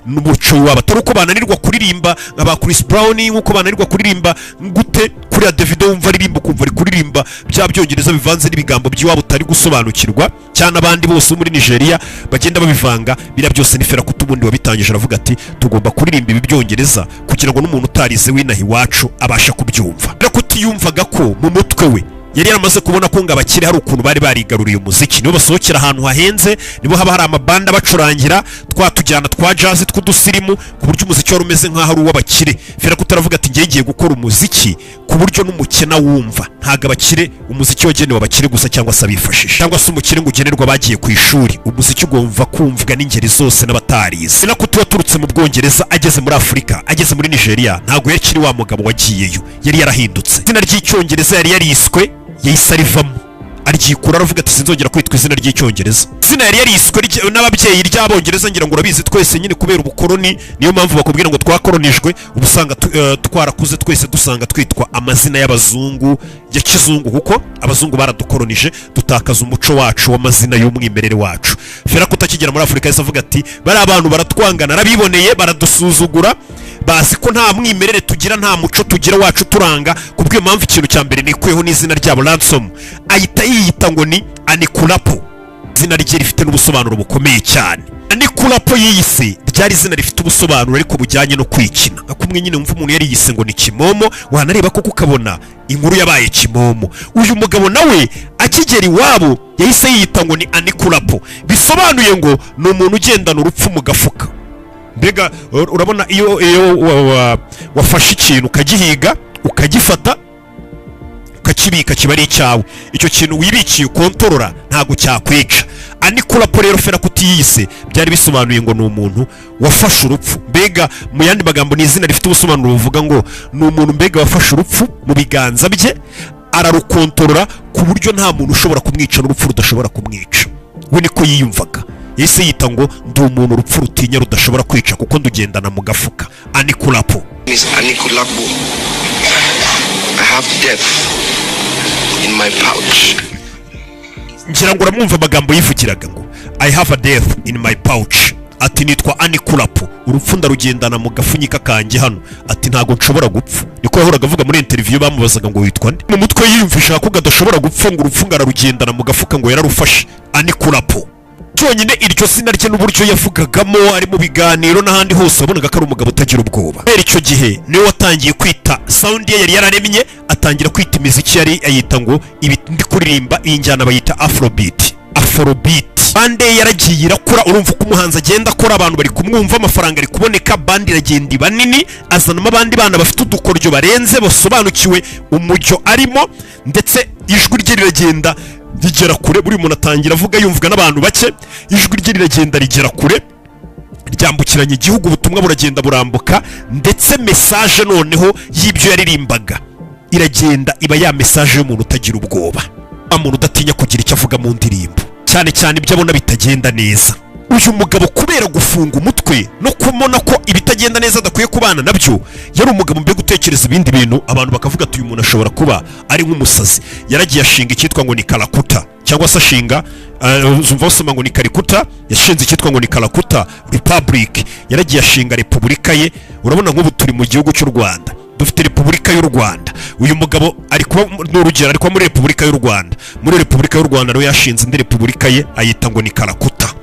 n'umuco w'iwabo. Atari uko bananirwa kuririmba nka ba Chris Brown, nk'uko bananirwa kuririmba gute kuriya Davido, wumva aririmba ukumva ari kuririmba bya byongereza bivanze n'ibigambo by'iwabo utari gusobanukirwa cyane. Abandi bose bo muri Nigeria bagenda babivanga. Biriya byose ni Fela Kuti ubundi wabitangije. Aravuga ati: "Tugomba kuririmba ibi byongereza kugira ngo n'umuntu utarize w'inaha iwacu abashe kubyumva." Fela Kuti yumvaga ko mu mutwe we yari yaramaze kubona ko ngo abakire hari ukuntu bari barigaruriye umuziki, nibo basohokera ahantu hahenze, nibo haba hari amabanda bacurangira twa tujyana twa jazz tw'udusirimu, ku buryo umuziki wari umeze nk'aho ari uw'abakire. Fela Kuti aravuga ati: "Ngiye ngiye gukora umuziki ku buryo n'umukene wumva. Ntabwo abakire, umuziki wagenewe abakire gusa cyangwa se abifashisha, cyangwa se umukire ngo ugenerwa abagiye ku ishuri. Umuziki ugomba kumvwa n'ingeri zose n'abatarize." Fela Kuti waturutse mu Bwongereza ageze muri Afurika, ageze muri Nigeria, ntabwo yakiri wa mugabo wagiyeyo, yari yarahindutse. Izina ry'icyongereza yari yariswe yahise arivamo, aryikura. Aravuga ati: "Sinzongera kwitwa izina ry'icyongereza." Izina yari yariswe n'ababyeyi ry'abongereza, ngira ngo urabizi twese nyine kubera ubukoroni, niyo mpamvu bakubwira ngo twakoronijwe. Uba usanga twarakuze twese dusanga twitwa amazina y'abazungu ya kizungu, kuko abazungu baradukoronije, dutakaza umuco wacu w'amazina y'umwimerere wacu. Fela Kuti akigera muri Afurika yahise avuga ati: "Bariya abantu baratwangana, arabiboneye, baradusuzugura, bazi ko nta mwimerere tugira, nta muco tugira wacu turanga. Kubw'iyo mpamvu ikintu cya mbere nikuyeho n'izina ryabo Ransom." Ahita yiyita ngo ni Anikulapo, izina rye rifite n'ubusobanuro bukomeye cyane. Anikulapo yiyise ryari izina rifite ubusobanuro ariko bujyanye no kwikina, nka kumwe nyine wumva umuntu yariyise ngo ni Kimomo, wanareba koko ukabona inkuru yabaye kimomo. Uyu mugabo nawe akigera iwabo yahise yiyita ngo ni Anikulapo, bisobanuye ngo ni umuntu ugendana urupfu mu gafuka. Mbega urabona iyo wafashe ikintu ukagihiga, ukagifata, ukakibika, kiba ari icyawe. Icyo kintu wibikiye ukontorora ntabwo cyakwica. Anikulapo rero Fela Kuti yiyise byari bisobanuye ngo ni umuntu wafashe urupfu. Mbega mu yandi magambo ni izina rifite ubusobanuro buvuga ngo ni umuntu mbega wafashe urupfu mu biganza bye, ararukontorora ku buryo nta muntu ushobora kumwica n'urupfu rudashobora kumwica. We niko yiyumvaga, yahise yita ngo ndi umuntu urupfu rutinya, rudashobora kwica, kuko ndugendana mu gafuka. Anikulapo. Is Anikulapo. I have death in my pouch. Ngira ngo uramwumva amagambo yivugiraga ngo "I have a death in my pouch." Ati nitwa Anikulapo, urupfu ndarugendana mu gafunyika kanjye hano. Ati ntabwo nshobora gupfa. Niko yahoraga avuga muri interview bamubazaga ngo witwa nde. Mu mutwe yiyumvisha ko adashobora gupfa, ngo urupfu ngo ararugendana mu gafuka, ngo yararufashe. Anikulapo cyonyine, iryo zina rye n'uburyo yavugagamo ari mu biganiro n'ahandi hose, wabonaga ko ari umugabo utagira ubwoba. Kubera icyo gihe niwe watangiye kwita sound ye yari yararemye, atangira kwita imiziki yari ayita ngo ibi ndi kuririmba, iyi njyana bayita Afrobeat. Afrobeat band ye yaragiye irakura. Urumva uko umuhanzi agenda akora, abantu bari kumwumva, amafaranga ari kuboneka, band iragenda iba nini, azanamo abandi bana bafite udukoryo barenze, basobanukiwe umujyo arimo, ndetse ijwi rye riragenda rigera kure. Buri muntu atangira avuga yumvwa n'abantu bake, ijwi rye riragenda rigera kure, ryambukiranya igihugu, ubutumwa buragenda burambuka, ndetse message noneho y'ibyo yaririmbaga iragenda iba ya message y'umuntu utagira ubwoba, wa muntu udatinya kugira icyo avuga mu ndirimbo, cyane cyane ibyo abona bitagenda neza. Uyu mugabo, kubera gufunga umutwe no kubona ko ibitagenda neza adakwiye kubana nabyo, yari umugabo mbega utekereza ibindi bintu, abantu bakavuga ati uyu muntu ashobora kuba ari nk'umusazi. Yaragiye ashinga icyitwa ngo ni Kalakuta, cyangwa se ashinga uzumva basoma ngo ni Karikuta. Yashinze icyitwa ngo ni Kalakuta Republic. Yaragiye ashinga repubulika ye. Urabona nk'ubu turi mu gihugu cy'u Rwanda, dufite Repubulika y'u Rwanda. Uyu mugabo ari kuba, ni urugero, ari kuba muri Repubulika y'u Rwanda. Muri Repubulika y'u Rwanda nawe yashinze indi repubulika ye, ayita ngo ni Karakuta.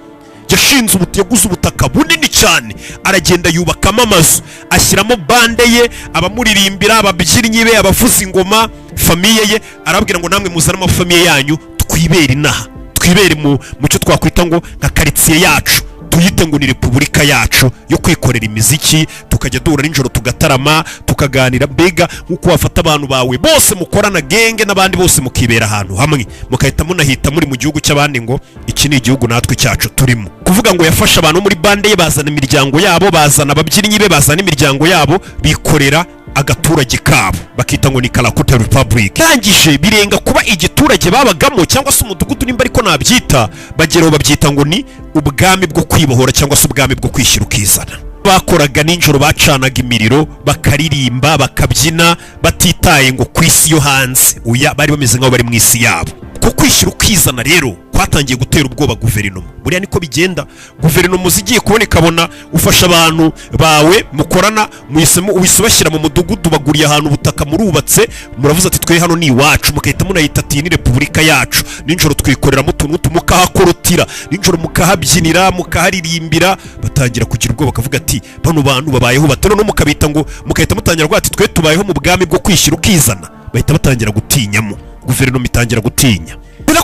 Yashinze yaguze ubutaka bunini cyane, aragenda yubakamo amazu, ashyiramo band ye, abamuririmbira, ababyinnyi be, abavuza ingoma, famille ye. Arababwira ngo namwe muzane amafamille yanyu, twibere inaha, twibere mu cyo twakwita ngo nka karitsiye yacu, tuyite ngo ni repubulika yacu yo kwikorera imiziki, tukajya duhura nijoro tugatarama, tukaganira. Mbega nk'uko wafata abantu bawe bose mukorana, gang n'abandi bose, mukibera ahantu hamwe, mugahita munahita muri mu gihugu cy'abandi ngo iki ni igihugu natwe cyacu turimo. Kuvuga ngo yafashe abantu muri band ye, bazana imiryango yabo, bazana ababyinnyi be, bazana imiryango yabo, bikorera agaturage kabo, bakita ngo ni Karakuta Republic. Rangije birenga kuba igiturage babagamo cyangwa se umudugudu, nimba ariko nabyita, bageraho babyita ngo ni ubwami bwo kwibohora cyangwa se ubwami bwo kwishyira ukizana. Bakoraga nijoro, bacanaga imiriro, bakaririmba, bakabyina, batitaye ngo ku isi yo hanze. Oya, bari bameze nk'aho bari mu isi yabo. Ko kwishyira ukizana rero kwatangiye gutera ubwoba guverinoma. Buriya niko bigenda, guverinoma zigiye kubona ikabona ufasha abantu bawe mukorana, muhisemo, uhise ubashyira mu mudugudu, baguriye ahantu ubutaka, murubatse, muravuze ati twe hano ni iwacu, mugahita munayita ati iyi ni repubulika yacu, nijoro twikoreramo utuntu, mukahakorotira nijoro, mukahabyinira, mukaharirimbira. Batangira kugira ubwoba, bakavuga ati bano bantu babayeho bate? Noneho mukabita ngo, mugahita mutangira kuvuga ati twe tubayeho mu bwami bwo kwishyira ukizana. Bahita batangira gutinyamo, guverinoma itangira gutinya.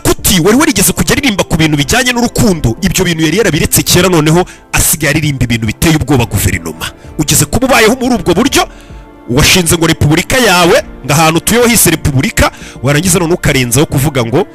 Kuti wari warigeze kujya aririmba ku bintu bijyanye n'urukundo, ibyo bintu yari yarabiretse kera, noneho asigaye aririmba ibintu biteye ubwoba guverinoma. Ugeze kuba ubayeho muri ubwo buryo, washinze ngo repubulika yawe, ngo ahantu utuye wahise repubulika, warangiza none ukarenzaho kuvuga ngo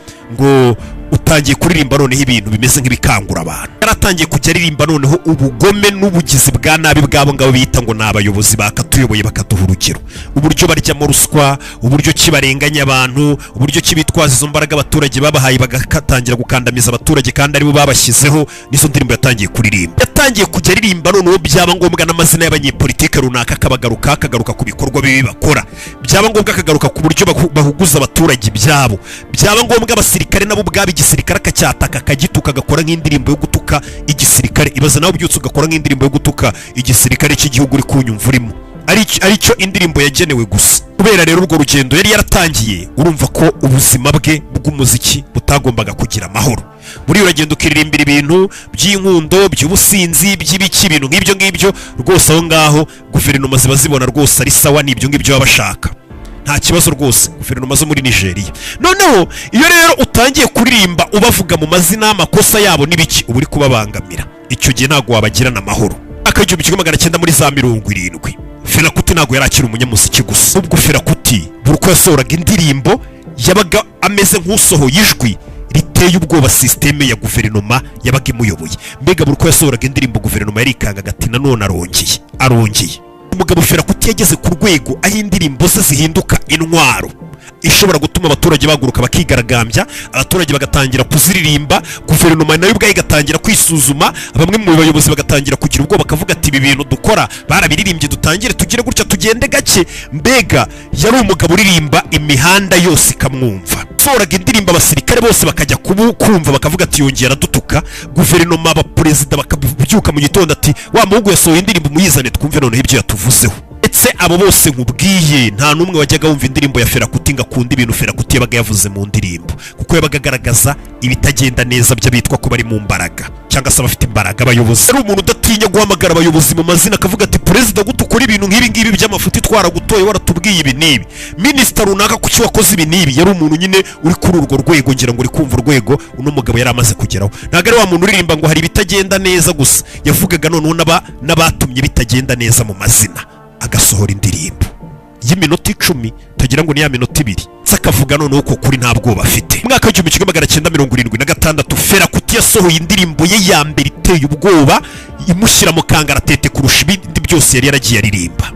utangiye kuririmba noneho ibintu bimeze nk'ibikangura abantu. Yaratangiye kujya aririmba noneho ubugome n'ubugizi bwa nabi bw'abo ngabo bita ngo ni abayobozi bakatuyoboye, bakaduha urugero, uburyo baryamo ruswa, uburyo ki barenganya abantu, uburyo ki bitwaza izo mbaraga abaturage babahaye, bagatangira gukandamiza abaturage kandi aribo babashyizeho. Nizo ndirimbo yatangiye kuririmba. Yatangiye kujya aririmba noneho byaba ngombwa n'amazina y'abanyepolitike runaka akabagaruka, akagaruka ku bikorwa bibi bakora, byaba ngombwa akagaruka ku buryo bahuguza abaturage ibyabo, byaba ngombwa abasirikare nabo ubwabo, igisirikare akacyataka, akagituka, agakora nk'indirimbo yo gutuka igisirikare. Ibaza nawe ubyutse ugakora nk'indirimbo yo gutuka igisirikare cy'igihugu uri kunyumva urimo, aricyo indirimbo yagenewe gusa. Kubera rero urwo rugendo yari yaratangiye, urumva ko ubuzima bwe bw'umuziki butagombaga kugira amahoro. Buriya uragenda ukiririmbira ibintu by'inkundo, by'ubusinzi, by'ibiki, ibintu nk'ibyo ngibyo rwose, aho ngaho guverinoma ziba zibona rwose ari sawa, ni ibyo ngibyo baba bashaka, nta kibazo rwose, guverinoma zo muri Nigeria. Noneho iyo rero utangiye kuririmba ubavuga mu mazina, amakosa yabo n'ibiki, uba uri kubabangamira. Icyo gihe ntabwo wabagirana amahoro. Mwaka w'1970, Fela Kuti ntabwo yari akiri umunyamuziki gusa. Ubwo Fela Kuti buri uko yasohoraga indirimbo yabaga ameze nk'usohoye ijwi riteye ubwoba système ya guverinoma yabaga imuyoboye. Mbega buri uko yasohoraga indirimbo, guverinoma yarikangaga ati nanone arongeye, arongeye. Umugabo Fela Kuti yageze ku rwego aho indirimbo ze zihinduka intwaro. Ishobora gutuma abaturage bahaguruka bakigaragambya, abaturage bagatangira kuziririmba, guverinoma nayo ubwayo igatangira kwisuzuma, bamwe mu bayobozi bagatangira kugira ubwoba, bakavuga ati: "Ibi bintu dukora barabiririmbye, dutangire tugire gutya, tugende gake." Mbega yari umugabo uririmba imihanda yose ikamwumva. Sohoraga indirimbo, abasirikare bose bakajya kumva, bakavuga ati: "Yongera adutuka." Guverinoma, abaperezida bakabyuka mu gitondo ati: "Wa muhungu yasohoye indirimbo, muyizane twumve noneho ibyo yatuvuzeho." Ndetse abo bose nkubwiye, nta n'umwe wajyaga wumva indirimbo ya Fela Kuti ngo akunde ibintu Fela Kuti yabaga yavuze mu ndirimbo, kuko yabaga agaragaza ibitagenda neza by'abitwa ko bari mu mbaraga cyangwa se abafite imbaraga, abayobozi. Ari umuntu udatinya guhamagara abayobozi mu mazina, akavuga ati: "Perezida, gute ukora ibintu nk'ibi ngibi by'amafuti? Twaragutoye, waratubwiye ibi n'ibi. Minisita runaka, kuki wakoze ibi n'ibi?" Yari umuntu nyine uri kuri urwo rwego. Ngira ngo uri kumva urwego uno mugabo yari amaze kugeraho. Ntabwo ari wa muntu uririmba ngo hari ibitagenda neza gusa, yavugaga noneho n'abatumye bitagenda neza mu mazina, agasohora indirimbo y'iminota 10, utagira ngo ni ya minota 2, ndetse akavuga noneho ko kuri nta bwoba afite. Mu mwaka w'1976, Fela Kuti yasohoye indirimbo ye ya mbere iteye ubwoba, imushyira mu kangaratete kurusha ibindi byose yari yaragiye aririmba.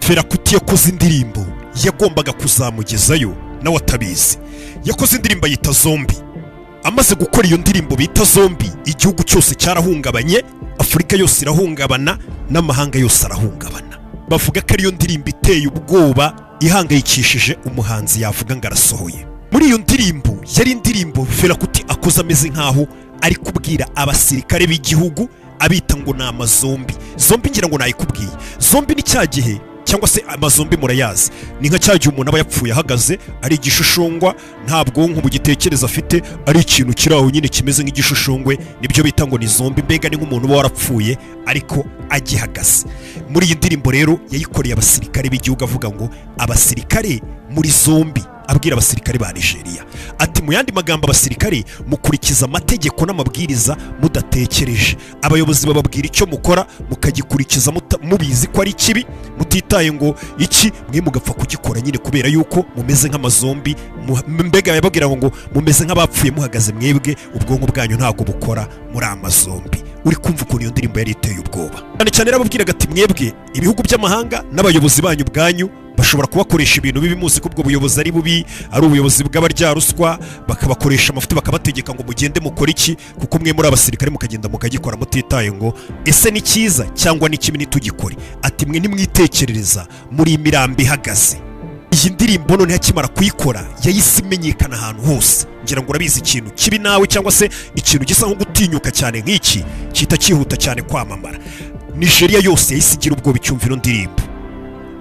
Fela Kuti yakoze indirimbo yagombaga kuzamugezayo nawe atabizi. Yakoze indirimbo ayita Zombie. Amaze gukora iyo ndirimbo bita Zombie, igihugu cyose cyarahungabanye, Afurika yose irahungabana, n'amahanga yose arahungabana. Bavuga ko ariyo ndirimbo iteye ubwoba, ihangayikishije umuhanzi yavuga ngo arasohoye. Muri iyo ndirimbo, yari indirimbo Fela Kuti akoze ameze nk'aho ari kubwira abasirikare b'igihugu, abita ngo ni amazombie. Zombie ngira ngo nayikubwiye. Zombie ni cya gihe, cyangwa se amazombie murayazi, ni nka cya gihe umuntu aba yapfuye ahagaze, ari igishushungwa, nta bwonko bugitekereza afite, ari ikintu kiri aho nyine kimeze nk'igishushungwe, nibyo bita ngo ni zombie. Mbega ni nk'umuntu uba warapfuye ariko agihagaze. Muri iyi ndirimbo rero yayikoreye abasirikare b'igihugu, avuga ngo: "Abasirikare muri zombie." Abwira abasirikare ba Nigeria ati: "Mu yandi magambo, abasirikare mukurikiza amategeko n'amabwiriza mudatekereje. Abayobozi bababwira icyo mukora, mukagikurikiza mubizi ko ari kibi, mutitaye ngo iki, mwe mugapfa kugikora nyine kubera yuko mumeze nk'amazombie." Mbega yababwira ngo mumeze nk'abapfuye muhagaze, mwebwe ubwonko bwanyu ntabwo bukora, muri amazombie. Uri kumva ukuntu iyo ndirimbo yari iteye ubwoba cyane cyane. Yarababwiraga ati: "Mwebwe ibihugu by'amahanga n'abayobozi banyu ubwanyu bashobora kubakoresha ibintu bibi, muzi ko ubwo buyobozi ari bubi, ari ubuyobozi bw'abaryaruswa, bakabakoresha amafuti, bakabategeka ngo mugende mukore iki, kuko mwe muri abasirikare, mukagenda mukagikora mutitaye ngo ese ni cyiza cyangwa ni kibi, ntitugikore." Ati: "Mwe nimwitekerereza, muri imirambo ihagaze." Iyi ndirimbo noneho akimara kuyikora yahise imenyekana ahantu hose. Ngira ngo urabizi, ikintu kibi nawe cyangwa se ikintu gisa nko gutinyuka cyane nk'iki gihita cyihuta cyane kwamamara. Nigeria yose yahise igira ubwoba icyumva ino ndirimbo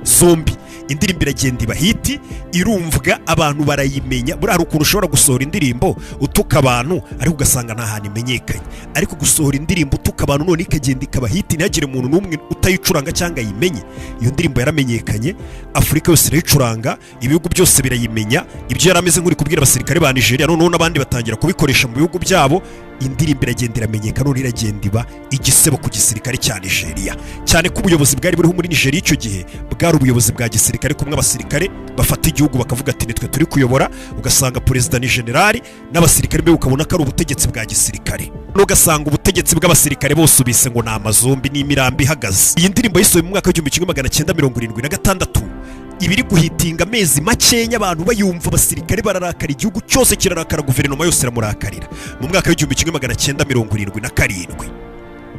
Zombie. Indirimbo iragenda iba hit, irumvwa, abantu barayimenya. Buriya hari ukuntu ushobora gusohora indirimbo utuka abantu, ariko ugasanga nta hantu imenyekanye. Ariko gusohora indirimbo utuka abantu none ikagenda ikaba hit, ntihagire umuntu n'umwe utayicuranga cyangwa ayimenye. Iyo ndirimbo yaramenyekanye, Afurika yose irayicuranga, ibihugu byose birayimenya. Ibyo yari ameze nk'uri kubwira abasirikare ba Nigeria, noneho n'abandi batangira kubikoresha mu bihugu byabo. Indirimbo iragenda iramenyekana, none iragenda iba igisebo ku gisirikare cya Nigeria, cyane ko ubuyobozi bwari buriho muri Nigeria icyo gihe bwari ubuyobozi bwa gisirikare, kumwe abasirikare bafata igihugu bakavuga ati: "Nitwe turi kuyobora." Ugasanga perezida ni generali n'abasirikare, mbe ukabona ko ari ubutegetsi bwa gisirikare, ugasanga ubutegetsi bw'abasirikare bose ubise ngo ni amazombie, n'imirambo ihagaze. Iyi ndirimbo yisohoye mu mwaka w'1976, ibiri guhitinga amezi makenya, abantu bayumva, abasirikare bararakara, igihugu cyose kirarakara, guverinoma yose iramurakarira. Mu mwaka w'1977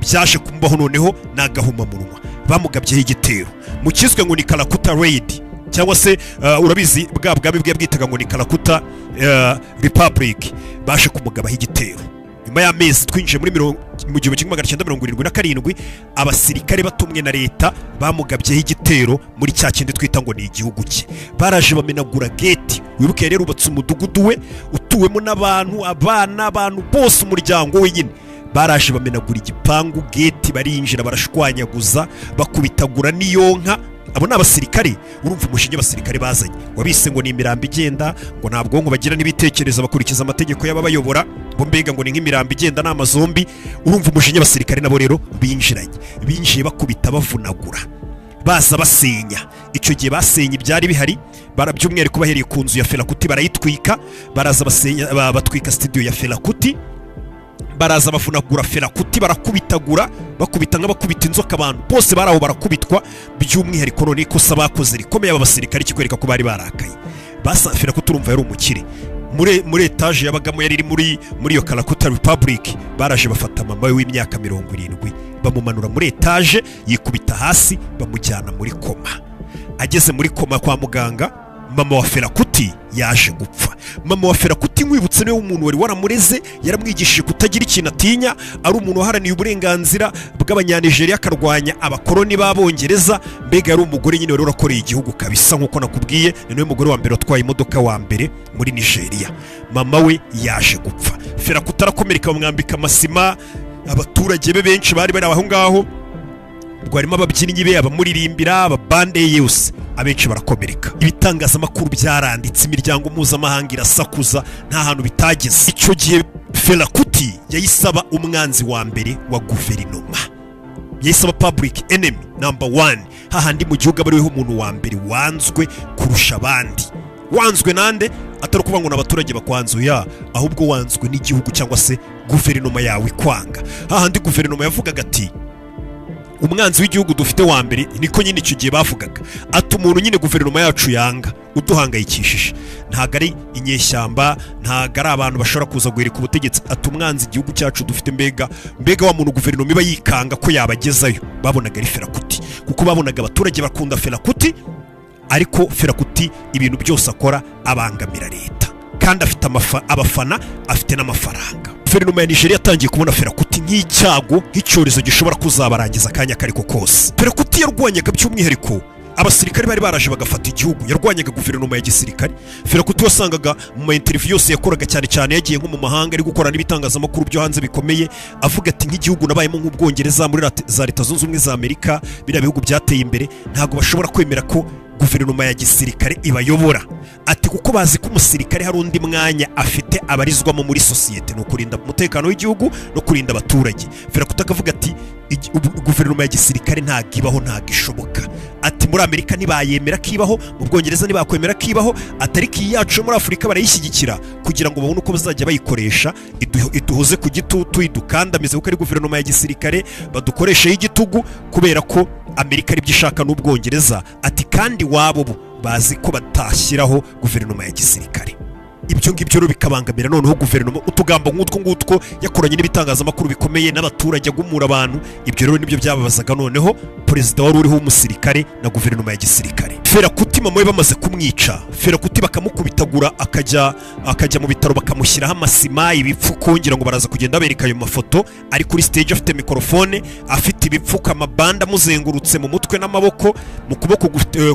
byaje kumubaho noneho ni agahomamunwa. Bamugabyeho igitero mu kiswe ngo ni Kalakuta Raid, cyangwa se urabizi bwa bwami bwe bwitaga ngo ni Kalakuta Republic. Baje kumugabaho igitero nyuma y'amezi, twinjiye muri mu 1977. Abasirikare batumwe na leta bamugabyeho igitero muri cya kindi twita ngo ni igihugu cye. Baraje bamenagura gate. Wibuke yari yarubatse umudugudu we utuwemo n'abantu, abana, abantu bose, umuryango we nyine. Baraje bamenagura igipangu, gate, barinjira, barashwanyaguza, bakubitagura n'iyonka. Abo ni abasirikare. Urumva umujinya abasirikare bazanye, wabise ngo ni imirambo igenda, ngo nta bwonko bagira n'ibitekerezo, bakurikiza amategeko y'ababayobora, ngo mbega ngo ni nk'imirambo igenda, ni amazombie. Urumva umujinya abasirikare nabo rero binjiranye, binjiye bakubita, bavunagura, baza basenya. Icyo gihe basenye ibyari bihari by'umwihariko bahereye ku nzu ya Fela Kuti, barayitwika. Baraza basenya, batwika studio ya Fela Kuti, baraza bavunagura Fela Kuti, barakubitagura, bakubita nk'abakubita inzoka. Abantu bose bari aho barakubitwa. By'umwihariko none ikosa bakoze rikomeye aba basirikare, kikwereka ko bari barakaye, Basa Fela Kuti, urumva yari umukire, muri etaje yabagamo yari iri muri iyo Kalakuta Republic, baraje bafata mama we w'imyaka 70, bamumanura muri etaje, yikubita hasi, bamujyana muri koma. Ageze muri koma kwa muganga, mama wa Fela Kuti yaje gupfa. Mama wa Fela Kuti, nkwibutse, niwe umuntu wari waramureze, yaramwigishije kutagira ikintu atinya, ari umuntu waharaniye uburenganzira bw'Abanyanigeriya, akarwanya abakoloni b'Abongereza. Mbega yari umugore nyine wari warakoreye igihugu kabisa. Nk'uko nakubwiye, ni niwe mugore wa mbere watwaye imodoka wa mbere muri Nigeria. Mama we yaje gupfa, Fela Kuti arakomereka, bamwambika amasima. Abaturage be benshi bari bari aho ngaho, ubwo harimo ababyinnyi be, abamuririmbira, ababande ye yose, abenshi barakomereka. Ibitangazamakuru byaranditse, imiryango mpuzamahanga irasakuza, nta hantu bitageze. Icyo gihe Fela Kuti yahise aba umwanzi wa mbere wa guverinoma, yahise aba public enemy number one, hahandi mu gihugu aba ariwe umuntu wa mbere wanzwe kurusha abandi. Wanzwe nande? Atari ukuvuga ngo ni abaturage bakwanzuye, ahubwo wanzwe n'igihugu cyangwa se guverinoma yawe ikwanga. Hahandi guverinoma yavugaga ati: "Umwanzi w'igihugu dufite wa mbere," niko nyine icyo gihe bavugaga, ati: "Umuntu nyine guverinoma yacu yanga, uduhangayikishije, ntabwo ari inyeshyamba, ntabwo ari abantu bashobora kuza guhirika ubutegetsi," ati: "Umwanzi igihugu cyacu dufite, mbega wa muntu guverinoma iba yikanga ko yabagezayo," babonaga ari Fela Kuti, kuko babonaga abaturage bakunda Fela Kuti, ariko Fela Kuti ibintu byose akora abangamira leta, kandi afite abafana, afite n'amafaranga. Guverinoma ya Nigeria yatangiye kubona Fela Kuti nk'icyago, nk'icyorezo gishobora kuzabarangiza akanya kariko kose. Fela Kuti yarwanyaga by'umwihariko abasirikare bari baraje bagafata igihugu, yarwanyaga guverinoma ya gisirikare. Fela Kuti wasangaga mu ma interview yose yakoraga, cyane cyane yagiye nko mu mahanga ari gukora n'ibitangazamakuru byo hanze bikomeye, avuga ati: "Nk'igihugu nabayemo nk'Ubwongereza, muri za Leta Zunze Ubumwe za Amerika, biriya bihugu byateye imbere, ntabwo bashobora kwemera ko guverinoma ya gisirikare ibayobora," ati: "Kuko bazi ko umusirikare hari undi mwanya afite abarizwamo muri sosiyete, ni ukurinda umutekano w'igihugu no kurinda abaturage." Fela Kuti akavuga ati: "Guverinoma ya gisirikare ntabwo ibaho, ntabwo ishoboka," ati: "Muri Amerika ntibayemera ko ibaho, mu Bwongereza ntibakwemera ko ibaho," ati: "Ariko iyi yacu yo muri Afurika barayishyigikira kugira ngo babone uko bazajya bayikoresha, iduhoze ku gitutu, idukandamize, kuko ari guverinoma ya gisirikare, badukoresheho igitugu, kubera ko Amerika aribyo ishaka n'Ubwongereza," ati: "Kandi wabo bo bazi ko batashyiraho guverinoma ya gisirikare." Ibyo ngibyo rero bikabangamira noneho guverinoma. Utugambo nk'utwo ngutwo yakoranye n'ibitangazamakuru bikomeye n'abaturage, agumura abantu, ibyo rero nibyo byababazaga noneho perezida wari uriho w'umusirikare na guverinoma ya gisirikare. Fela Kuti, mama we bamaze kumwica, Fela Kuti bakamukubitagura, akajya mu bitaro, bakamushyiraho amasima, ibipfuko, ngira ngo baraza kugenda bereka ayo mafoto ari kuri stage afite mikorofone, afite ibipfuko, amabande amuzengurutse mu mutwe n'amaboko, mu kuboko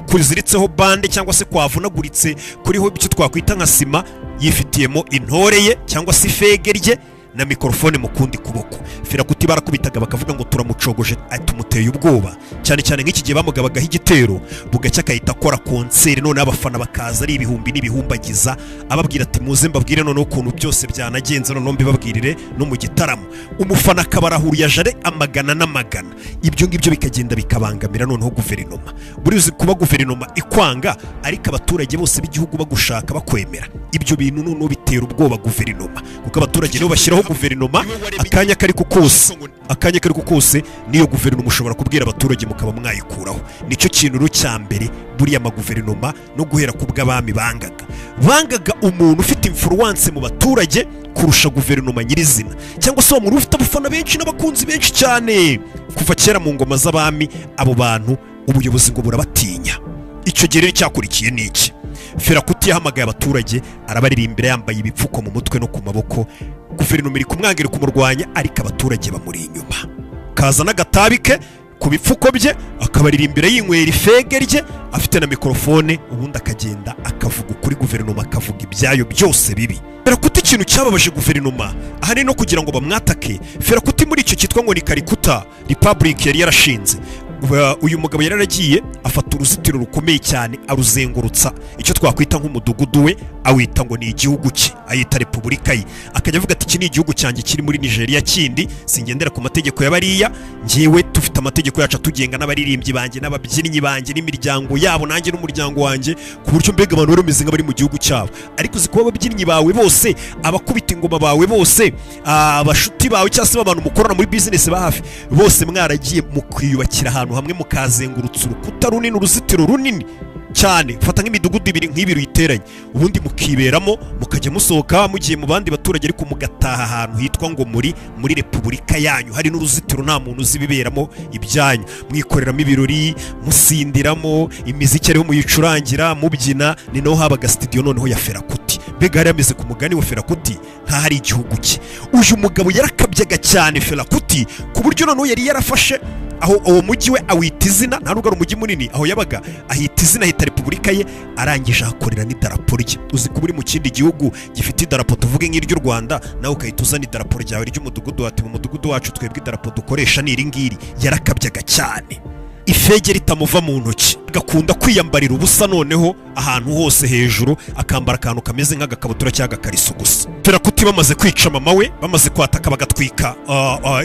kuziritseho bande cyangwa se kwavunaguritse, kuriho icyo twakwita nka sima, yifitiyemo intore ye cyangwa se ifege rye na mikorofone mu kundi kuboko. Fela Kuti barakubitaga bakavuga ngo turamucogoje, tumuteye ubwoba, cyane cyane nk'iki gihe bamugabagaho igitero, bugacya akahita akora concert, noneho abafana bakaza ari ibihumbi n'ibihumbagiza, ababwira ati: "Muze mbabwire noneho ukuntu byose byanagenze, noneho mbibabwirire no mu gitaramo." Umufana akaba arahuriye aje amagana n'amagana. Ibyo ngibyo bikagenda bikabangamira noneho guverinoma. Buri uzi kuba guverinoma ikwanga ariko abaturage bose b'igihugu bagushaka, bakwemera, ibyo bintu noneho bitera ubwoba guverinoma, kuko abaturage nibo bashyiraho guverinoma. Akanya kariko kose, akanya kariko kose, niyo guverinoma ushobora kubwira abaturage mukaba mwayikuraho. Nicyo kintu rero cya mbere buriya amaguverinoma no guhera ku bw'abami bangaga umuntu ufite influence mu baturage kurusha guverinoma nyirizina, cyangwa se uwo muntu ufite abafana benshi n'abakunzi benshi cyane. Kuva kera mu ngoma z'abami, abo bantu ubuyobozi ngo burabatinya. Icyo gihe rero cyakurikiye ni iki? Fela Kuti yahamagaye abaturage, arabaririmbira yambaye ibipfuko mu mutwe no ku maboko. Guverinoma iri kumwangira, kumurwanya, ariko abaturage bamuri inyuma. Kaza n'agatabi ke ku bipfuko bye, akabaririmbira yinywera ifege rye, afite na mikorofone, ubundi akagenda akavuga ukuri guverinoma, akavuga ibyayo byose bibi. Fela Kuti, ikintu cyababaje guverinoma ahanini no kugira ngo bamwatake, Fela Kuti muri icyo cyitwa ngo ni Kalakuta Republic yari yarashinze, uyu mugabo yari yaragiye afata uruzitiro rukomeye cyane, aruzengurutsa icyo twakwita nk'umudugudu we, awita ngo ni igihugu cye, ayita repubulika ye. Akajya avuga ati: "Iki ni igihugu cyanjye kiri muri Nigeria kindi, singendera ku mategeko ya bariya, njyewe dufite amategeko yacu atugenga, n'abaririmbyi banjye n'ababyinnyi banjye n'imiryango yabo, nanjye n'umuryango wanjye," ku buryo mbega abantu bari bameze nk'abari mu gihugu cyabo. Ariko uzi kuba ababyinnyi bawe bose, abakubita ingoma bawe bose, abashuti bawe cyangwa se abantu mukorana muri business ba hafi bose, mwaragiye mukiyubakira ahantu hamwe, mukazengurutsa urukuta runini, uruzitiro runini. Cyane, fata nk'imidugudu ibiri nk'ibiri uyiteranye, ubundi mukiberamo, mukajya musohoka mugiye mu bandi baturage, ariko mugataha ahantu hitwa ngo muri repubulika yanyu, hari n'uruzitiro, nta muntu uzi ibiberamo ibyanyu, mwikoreramo ibirori, musindiramo, imiziki ariho muyicurangira, mubyina. Ni naho habaga studio noneho ya Fela Kuti. Mbega yari yameze ku mugani wa Fela Kuti nk'aho ari igihugu cye. Uyu mugabo yarakabyaga cyane, Fela Kuti, ku buryo noneho yari yarafashe aho uwo mujyi we awita izina. Nta nubwo ari umujyi munini, aho yabaga ahita izina, ahita repubulika ye, arangije ahakorera n'idarapo rye. Uzi kuba uri mu kindi gihugu gifite idarapo, tuvuge nk'iry'u Rwanda, nawe ukahita uzana idarapo ryawe ry'umudugudu, ati: "Mu mudugudu wacu twebwe idarapo dukoresha ni iri ngiri." Yarakabyaga cyane, ifege ritamuva mu ntoki, agakunda kwiyambarira ubusa, noneho ahantu hose hejuru akambara akantu kameze nk'agakabutura cyangwa agakariso gusa. Fela Kuti bamaze kwica mama we, bamaze kwataka bagatwika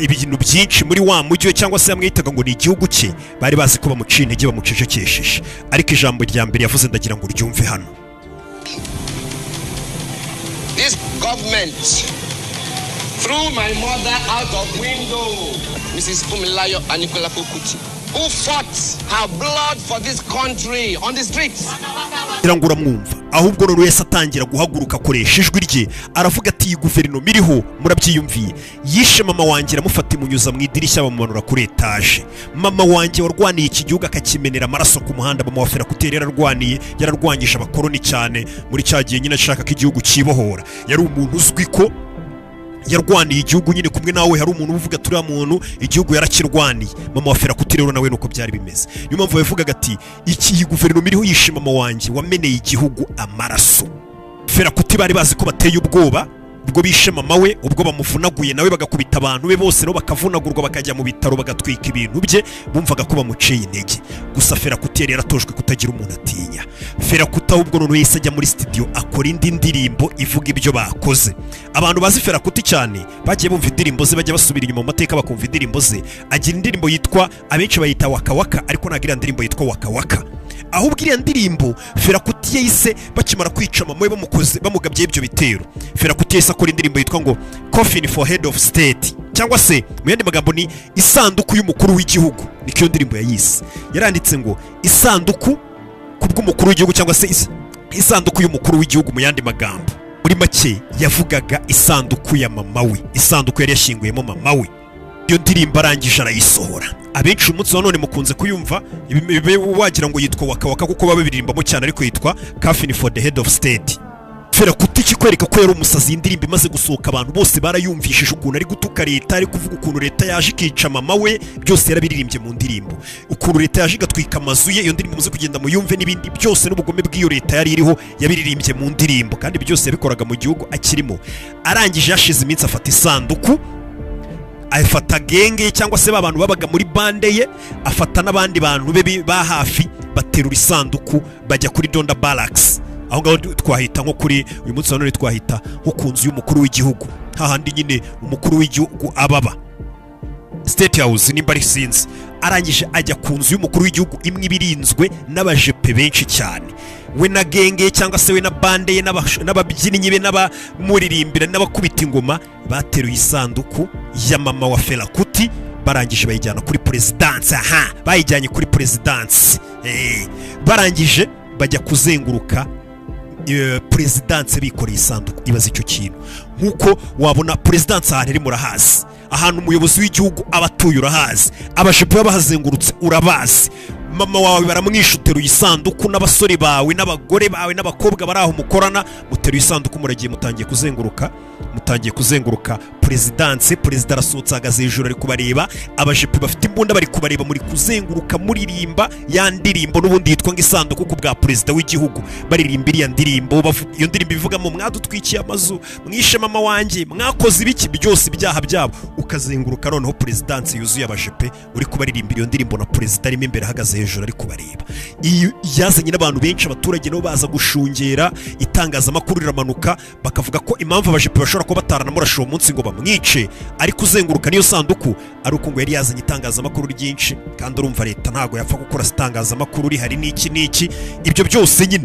ibintu byinshi muri wa mujyi we, cyangwa se yamwitaga ngo ni igihugu cye, bari bazi ko bamuciye intege, bamucecekesheje, ariko ijambo rya mbere yavuze ndagira ngo uryumve hano. This government threw my mother out of window, Mrs. Funmilayo Anikulapo Kuti, who fought her blood for this country on the streets. Ngira ngo uramwumva. Ahubwo rero wese atangira guhaguruka, akoresha ijwi rye, aravuga ati: "Iyi guverinoma iriho, murabyiyumviye, yishe mama wanjye, iramufata imunyuza mu idirishya, bamumanura kuri etaje. Mama wanjye warwaniye iki gihugu, akakimenera amaraso ku muhanda." Mama wa Fela Kuti yari yararwaniye, yararwanyije abakoloni cyane muri cya gihe nyine ashaka ko igihugu cyibohora. Yari umuntu uzwi ko yarwaniye igihugu nyine. Kumwe nawe hari umuntu uvuga turiya muntu igihugu yarakirwaniye. Mama wa Fela Kuti rero nawe nuko byari bimeze. Niyo mpamvu yavugaga ati: "Iki iyi guverinoma iriho yishe mama wanjye wameneye igihugu amaraso." Fela Kuti bari bazi ko bateye ubwoba, ubwo bishe mama we, ubwo bamuvunaguye nawe, bagakubita abantu be bose nabo bakavunagurwa, bakajya mu bitaro, bagatwika ibintu bye, bumvaga ko bamuciye intege. Gusa Fela Kuti yari yaratojwe kutagira umuntu atinya. Fela Kuti ahubwo noneho yahise ajya muri studio, akora indi ndirimbo ivuga ibyo bakoze. Abantu bazi Fela Kuti cyane bagiye bumva indirimbo ze, bajya basubira inyuma mu mateka bakumva indirimbo ze. Agira indirimbo yitwa, abenshi bayita Waka Waka, ariko ntabwo iriya ndirimbo yitwa Waka Waka. Ahubwo iriya ndirimbo Fela Kuti yahise, bakimara kwica mama we, bamukoze, bamugabye ibyo bitero, Fela Kuti yahise akora indirimbo yitwa ngo "Coffin for Head of State", cyangwa se mu yandi magambo ni isanduku y'umukuru w'igihugu. Niko iyo ndirimbo yayise. Yaranditse ngo isanduku ku bw'umukuru w'igihugu, cyangwa se isanduku y'umukuru w'igihugu mu yandi magambo. Muri make yavugaga isanduku ya mama we, isanduku yari yashyinguyemo mama we. Iyo ndirimbo arangije arayisohora. Abenshi umunsi wa none mukunze kuyumva, wagira ngo yitwa Waka Waka kuko baba babiririmbamo cyane, ariko yitwa "Coffin for the Head of State". Fela Kuti, ikikwereka ko yari umusazi, iyi ndirimbo imaze gusohoka abantu bose barayumvishije, ukuntu ari gutuka leta, ari kuvuga ukuntu leta yaje ikica mama we, byose yarabiririmbye mu ndirimbo, ukuntu leta yaje igatwika amazu ye. Iyo ndirimbo muze kugenda muyumve, n'ibindi byose, n'ubugome bw'iyo leta yari iriho yabiririmbye mu ndirimbo, kandi byose yabikoraga mu gihugu akirimo. Arangije hashize iminsi afata isanduku, afata gang ye, cyangwa se ba bantu babaga muri bande ye, afata n'abandi bantu be ba hafi, baterura isanduku bajya kuri Donda Barracks. Aho ngaho twahita nko kuri uyu munsi wa none twahita nko ku nzu y'umukuru w'igihugu, hahandi nyine umukuru w'igihugu ababa, State House nimba ari, sinzi. Arangije ajya ku nzu y'umukuru w'igihugu imwe ibirinzwe n'abajepe benshi cyane. We na gang ye, cyangwa se we na bande ye, n'ababyinnyi be, n'abamuririmbira, n'abakubita ingoma, bateruye isanduku ya mama wa Fela Kuti, barangije bayijyana kuri perezidansi. Aha bayijyanye kuri perezidansi, barangije bajya kuzenguruka perezidansi bikoreye isanduku. Ibaze icyo kintu, nk'uko wabona perezidansi ahantu iri murahazi, ahantu umuyobozi w'igihugu aba atuye urahazi, abajepe baba bahazengurutse urabazi. Mama wawe baramwishe, uteruye isanduku n'abasore bawe n'abagore bawe n'abakobwa bari aho mukorana, muteruye isanduku, muragiye, mutangiye kuzenguruka perezidanse. Perezida arasohotse, ahagaze hejuru ari kubareba, abajepe bafite imbunda bari kubareba, muri kuzenguruka muririmba ya ndirimbo n'ubundi yitwa ngo isanduku ku bwa perezida w'igihugu. Baririmba iriya ndirimbo, iyo ndirimbo ivugamo: "Mwadutwikiye amazu, mwishe mama wanjye, mwakoze ibiki", byose ibyaha byabo. Ukazenguruka noneho perezidanse yuzuye abajepe, uri kubaririmbira iyo ndirimbo na perezida arimo imbere ahagaze hejuru ari kubareba. Iyo yazanye n'abantu benshi, abaturage nabo baza gushungera, itangazamakuru riramanuka, bakavuga ko impamvu abajepe bashobora kuba bataranamurashe uwo munsi ngo bamwice ariko uzenguruka n'iyo sanduku ari uko ngo yari yazanye itangazamakuru ryinshi, kandi urumva leta ntabwo yapfa gukora itangazamakuru rihari n'iki n'iki. Ibyo byose nyine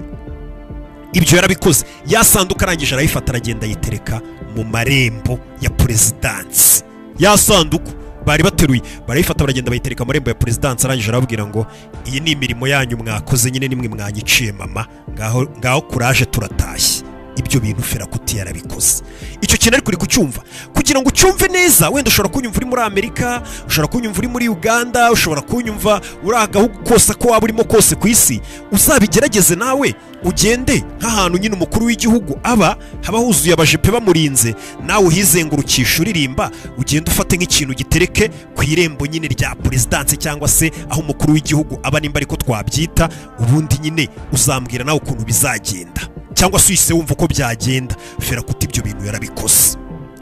ibyo yarabikoze. Ya sanduku arangije arayifata, aragenda ayitereka mu marembo ya perezidansi. Ya sanduku Bari bateruye, barayifata, baragenda bayitereka amarembo ya perezidansi. Arangije arababwira ngo: "Iyi ni imirimo yanyu mwakoze nyine, nimwe mwanyiciye mama, ngaho ngaho, kuraje, turatashye." Ibyo bintu Fela Kuti yarabikoze. Icyo kintu ariko uri kucyumva? Kugira ngo ucyumve neza, wenda ushobora kunyumva uri muri Amerika, ushobora kunyumva uri muri Uganda, ushobora kunyumva uri agahugu kose ko waba urimo kose ku isi, uzabigerageze nawe, ugende nk'ahantu nyine umukuru w'igihugu aba, haba huzuye abajepe bamurinze, nawe uhizengurukisha uririmba, ugende ufate nk'ikintu gitereke ku irembo nyine rya perezidansi cyangwa se aho umukuru w'igihugu aba, nimba ariko twabyita. Ubundi nyine uzambwira nawe ukuntu bizagenda, cyangwa se uhise wumva uko byagenda. Fela Kuti ibyo bintu yarabikoze.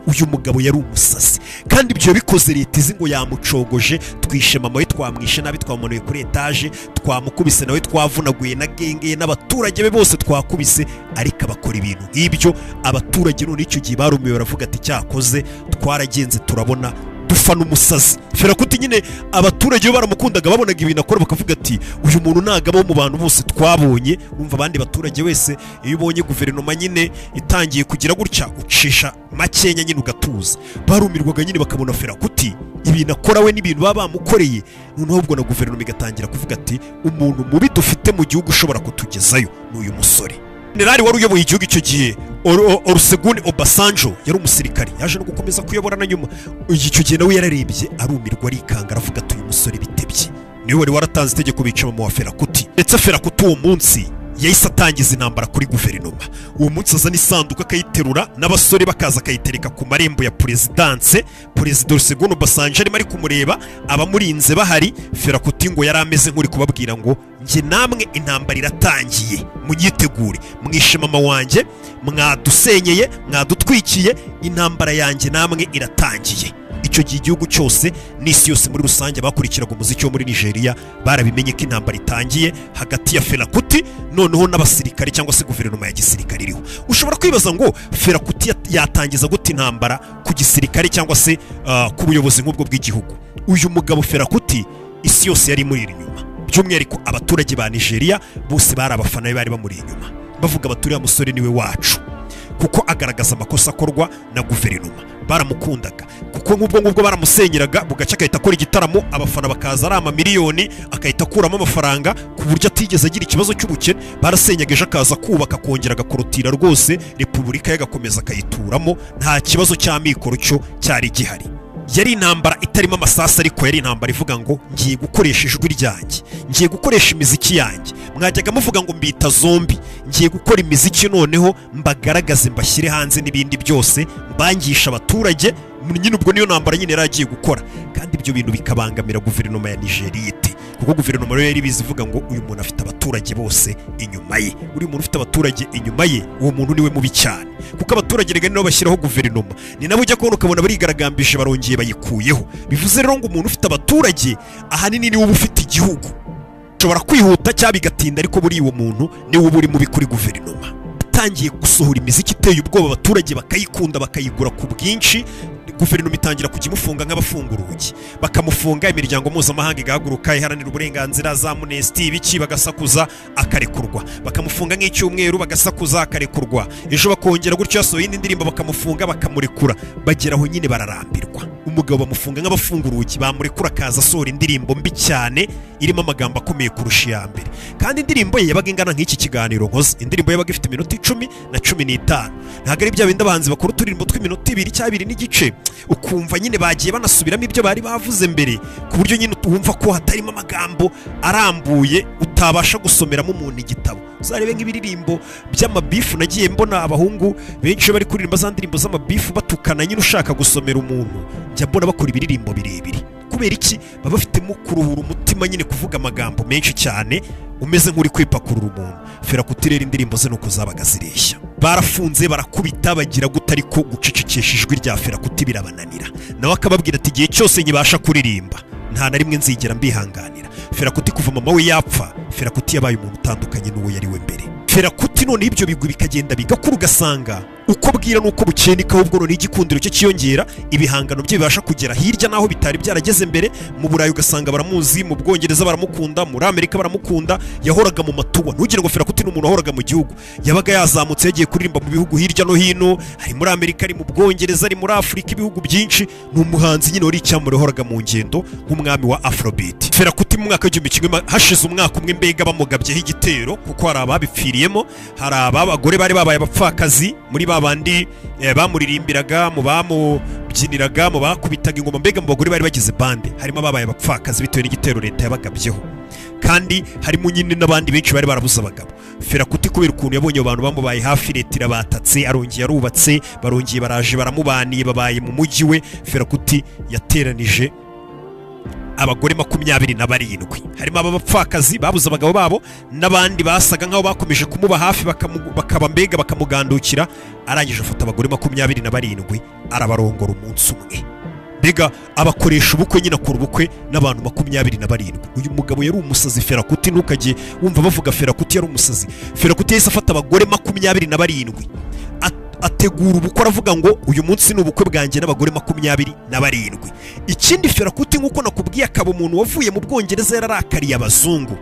Uyu mugabo yari umusazi, kandi ibyo yabikoze leta izi ngo yamucogoje: twishe mama we, twamwishe nabi, twamumanuye kuri etaje, twamukubise nawe, twavunaguye na gang ye n'abaturage be bose twakubise, ariko abakora ibintu nk'ibyo. Abaturage none icyo gihe barumiwe, baravuga ati: "Cyakoze twaragenze turabona dufana umusazi Fela Kuti." Nyine abaturage bo baramukundaga, babonaga ibintu akora bakavuga ati: "Uyu muntu ntabwo abaho mu bantu bose twabonye." Wumva abandi baturage wese, iyo ubonye guverinoma nyine itangiye kugira gutya, ucisha makenya nyine ugatuza. Barumirwaga nyine, bakabona Fela Kuti ibintu akora we n'ibintu baba bamukoreye. Noneho ubwo na guverinoma igatangira kuvuga ati: "Umuntu mubi dufite mu gihugu ushobora kutugezayo ni uyu musore." Generali wari uyoboye igihugu icyo gihe, Olusegun Obasanjo, yari umusirikare, yaje no gukomeza kuyobora na nyuma. Icyo gihe nawe yararebye arumirwa, arikanga, aravuga ati: "Uyu musore bitebye." Niwe wari waratanze itegeko bica mama wa Fela Kuti. Ndetse Fela Kuti uwo munsi yahise atangiza intambara kuri guverinoma. Uwo munsi azana isanduku akayiterura n'abasore bakaza, akayitereka ku marembo ya perezidanse. Perezida Olusegun Obasanjo arimo ari kumureba, abamurinze bahari. Fela Kuti ngo yari ameze nk'uri kubabwira ngo: "Njye namwe intambara iratangiye, munyitegure. Mwishe mama wanjye, mwadusenyeye, mwadutwikiye, intambara yanjye namwe iratangiye." Icyo gihe igihugu cyose n'isi yose muri rusange, bakurikiraga umuziki wo muri Nigeria, barabimenye ko intambara itangiye hagati ya Fela Kuti noneho n'abasirikare cyangwa se guverinoma ya gisirikare iriho. Ushobora kwibaza ngo Fela Kuti yatangiza gute intambara ku gisirikare cyangwa se ku buyobozi nk'ubwo bw'igihugu? Uyu mugabo Fela Kuti, isi yose yari imuri inyuma, by'umwihariko abaturage ba Nigeria bose bari abafana be, bari bamuri inyuma, bavuga bati: "Uriya musore niwe wacu kuko agaragaza amakosa akorwa na guverinoma." Baramukundaga kuko nk'ubwo ngubwo baramusenyeraga, bugacya agahita akora igitaramo, abafana bakaza ari amamiliyoni, agahita akuramo amafaranga ku buryo atigeze agira ikibazo cy'ubukene. Barasenyaga, ejo akaza kubaka, akongera agakorotira rwose repubulika ye, agakomeza akayituramo, nta kibazo cy'amikoro cyo cyari gihari. Yari intambara itarimo amasasu, ariko yari intambara ivuga ngo: "Ngiye gukoresha ijwi ryanjye, ngiye gukoresha imiziki yanjye. Mwajyaga muvuga ngo mbita zombie, ngiye gukora imiziki noneho mbagaragaze, mbashyire hanze n'ibindi byose, mbangisha abaturage." Nyine ubwo niyo ntambara nyine yari agiye gukora, kandi ibyo bintu bikabangamira guverinoma ya Nigeria ite, kuko guverinoma rero yari ibizi, ivuga ngo: "Uyu muntu afite abaturage bose inyuma ye. Uriya muntu ufite abaturage inyuma ye, uwo muntu niwe mubi cyane," kuko abaturage rega ni nabo bashyiraho guverinoma, ni nabo ujya kubona ukabona barigaragambije, barongeye bayikuyeho. Bivuze rero ngo umuntu ufite abaturage ahanini niwe uba ufite igihugu. Ushobora kwihuta cyangwa bigatinda, ariko buriya uwo muntu niwe uba uri mubi kuri guverinoma. Atangiye gusohora imiziki iteye ubwoba, abaturage bakayikunda, bakayigura ku bwinshi. Guverinoma itangira kujya imufunga nk'abafunga urugi, bakamufunga, imiryango mpuzamahanga igahaguruka iharanira uburenganzira, za Amnesty, ibiki, bagasakuza, akarekurwa. Bakamufunga nk'icyumweru, bagasakuza, akarekurwa. Ejo bakongera gutyo, yasohoye indi ndirimbo bakamufunga, bakamurekura. Bagera aho nyine bararambirwa. Umugabo bamufunga nk'abafunga urugi, bamurekura akaza asohora indirimbo mbi cyane irimo amagambo akomeye kurusha iya mbere. Kandi indirimbo ye yabaga ingana nk'iki kiganiro nkoze. Indirimbo yabaga ifite iminota 10 na 15. Ntabwo ari bya bindi abahanzi bakora uturirimbo tw'iminota 2 cyangwa 2 n'igice, ukumva nyine bagiye banasubiramo ibyo bari bavuze mbere, ku buryo nyine wumva ko hatarimo amagambo arambuye utabasha gusomeramo umuntu igitabo. Uzarebe nk'ibiririmbo by'amabifu nagiye mbona abahungu benshi bari kuririmba za ndirimbo z'amabifu batukana, nyine ushaka gusomera umuntu, njya mbona bakora ibiririmbo birebire. Kubera iki? Baba bafitemo kuruhura umutima nyine, kuvuga amagambo menshi cyane umeze nk'uri kwipakurura umuntu. Fela Kuti rero indirimbo ze nuko zabaga zireshya. Barafunze, barakubita, bagira gute, ariko gucecekesha ijwi rya Fela Kuti birabananira. Nawe akababwira ati: "Igihe cyose nkibasha kuririmba, nta na rimwe nzigera mbihanganira." Fela Kuti kuva mama we yapfa, Fela Kuti yabaye umuntu utandukanye n'uwo yari we mbere. Fela Kuti noneho ibyo bigwi bikagenda bigakura, ugasanga Uko bwira n'uko bukeye niko ahubwo noneho igikundiro cye cyiyongera, ibihangano bye bibasha kugera hirya n'aho bitari byarageze mbere. Mu Burayi ugasanga baramuzi, mu Bwongereza baramukunda, muri Amerika baramukunda. Yahoraga mu matour. Ntugire ngo Fela Kuti ni umuntu wahoraga mu gihugu. Yabaga yazamutse, yagiye kuririmba mu bihugu hirya no hino, ari muri Amerika, ari mu Bwongereza, ari muri Afurika, ibihugu byinshi. Ni umuhanzi nyine wari icyamamare, wahoraga mu ngendo nk'umwami wa Afrobeat. Fela Kuti mu mwaka w'igihumbi kimwe hashize umwaka umwe mbega bamugabyeho igitero, kuko hari ababipfiriyemo, hari abagore bari babaye abapfakazi muri ba bandi bamuririmbiraga, mu bamubyiniraga, mu bakubitaga ingoma, mbega mu bagore bari bagize bande harimo ababaye abapfakazi bitewe n'igitero leta yabagabyeho, kandi harimo nyine n'abandi benshi bari barabuze abagabo. Fela Kuti, kubera ukuntu yabonye abo bantu bamubaye hafi, leta irabatatse, arongeye arubatse, barongeye baraje baramubaniye, babaye mu mujyi we. Fela Kuti yateranije abagore 27, harimo aba bapfakazi babuze abagabo babo n'abandi basaga nk'aho bakomeje kumuba hafi, bakaba mbega bakamugandukira. Arangije afata abagore 27, arabarongora umunsi umwe, mbega abakoresha ubukwe nyine, akora ubukwe n'abantu 27. Uyu mugabo yari umusazi, Fela Kuti. Ntukajye wumva bavuga Fela Kuti yari umusazi. Fela Kuti yahise afata abagore 27, ategura ubukwe, aravuga ngo uyu munsi ni ubukwe bwanjye n'abagore 27. Ikindi, Fela Kuti, nk'uko nakubwiye, akaba umuntu wavuye mu Bwongereza yararakariye abazungu,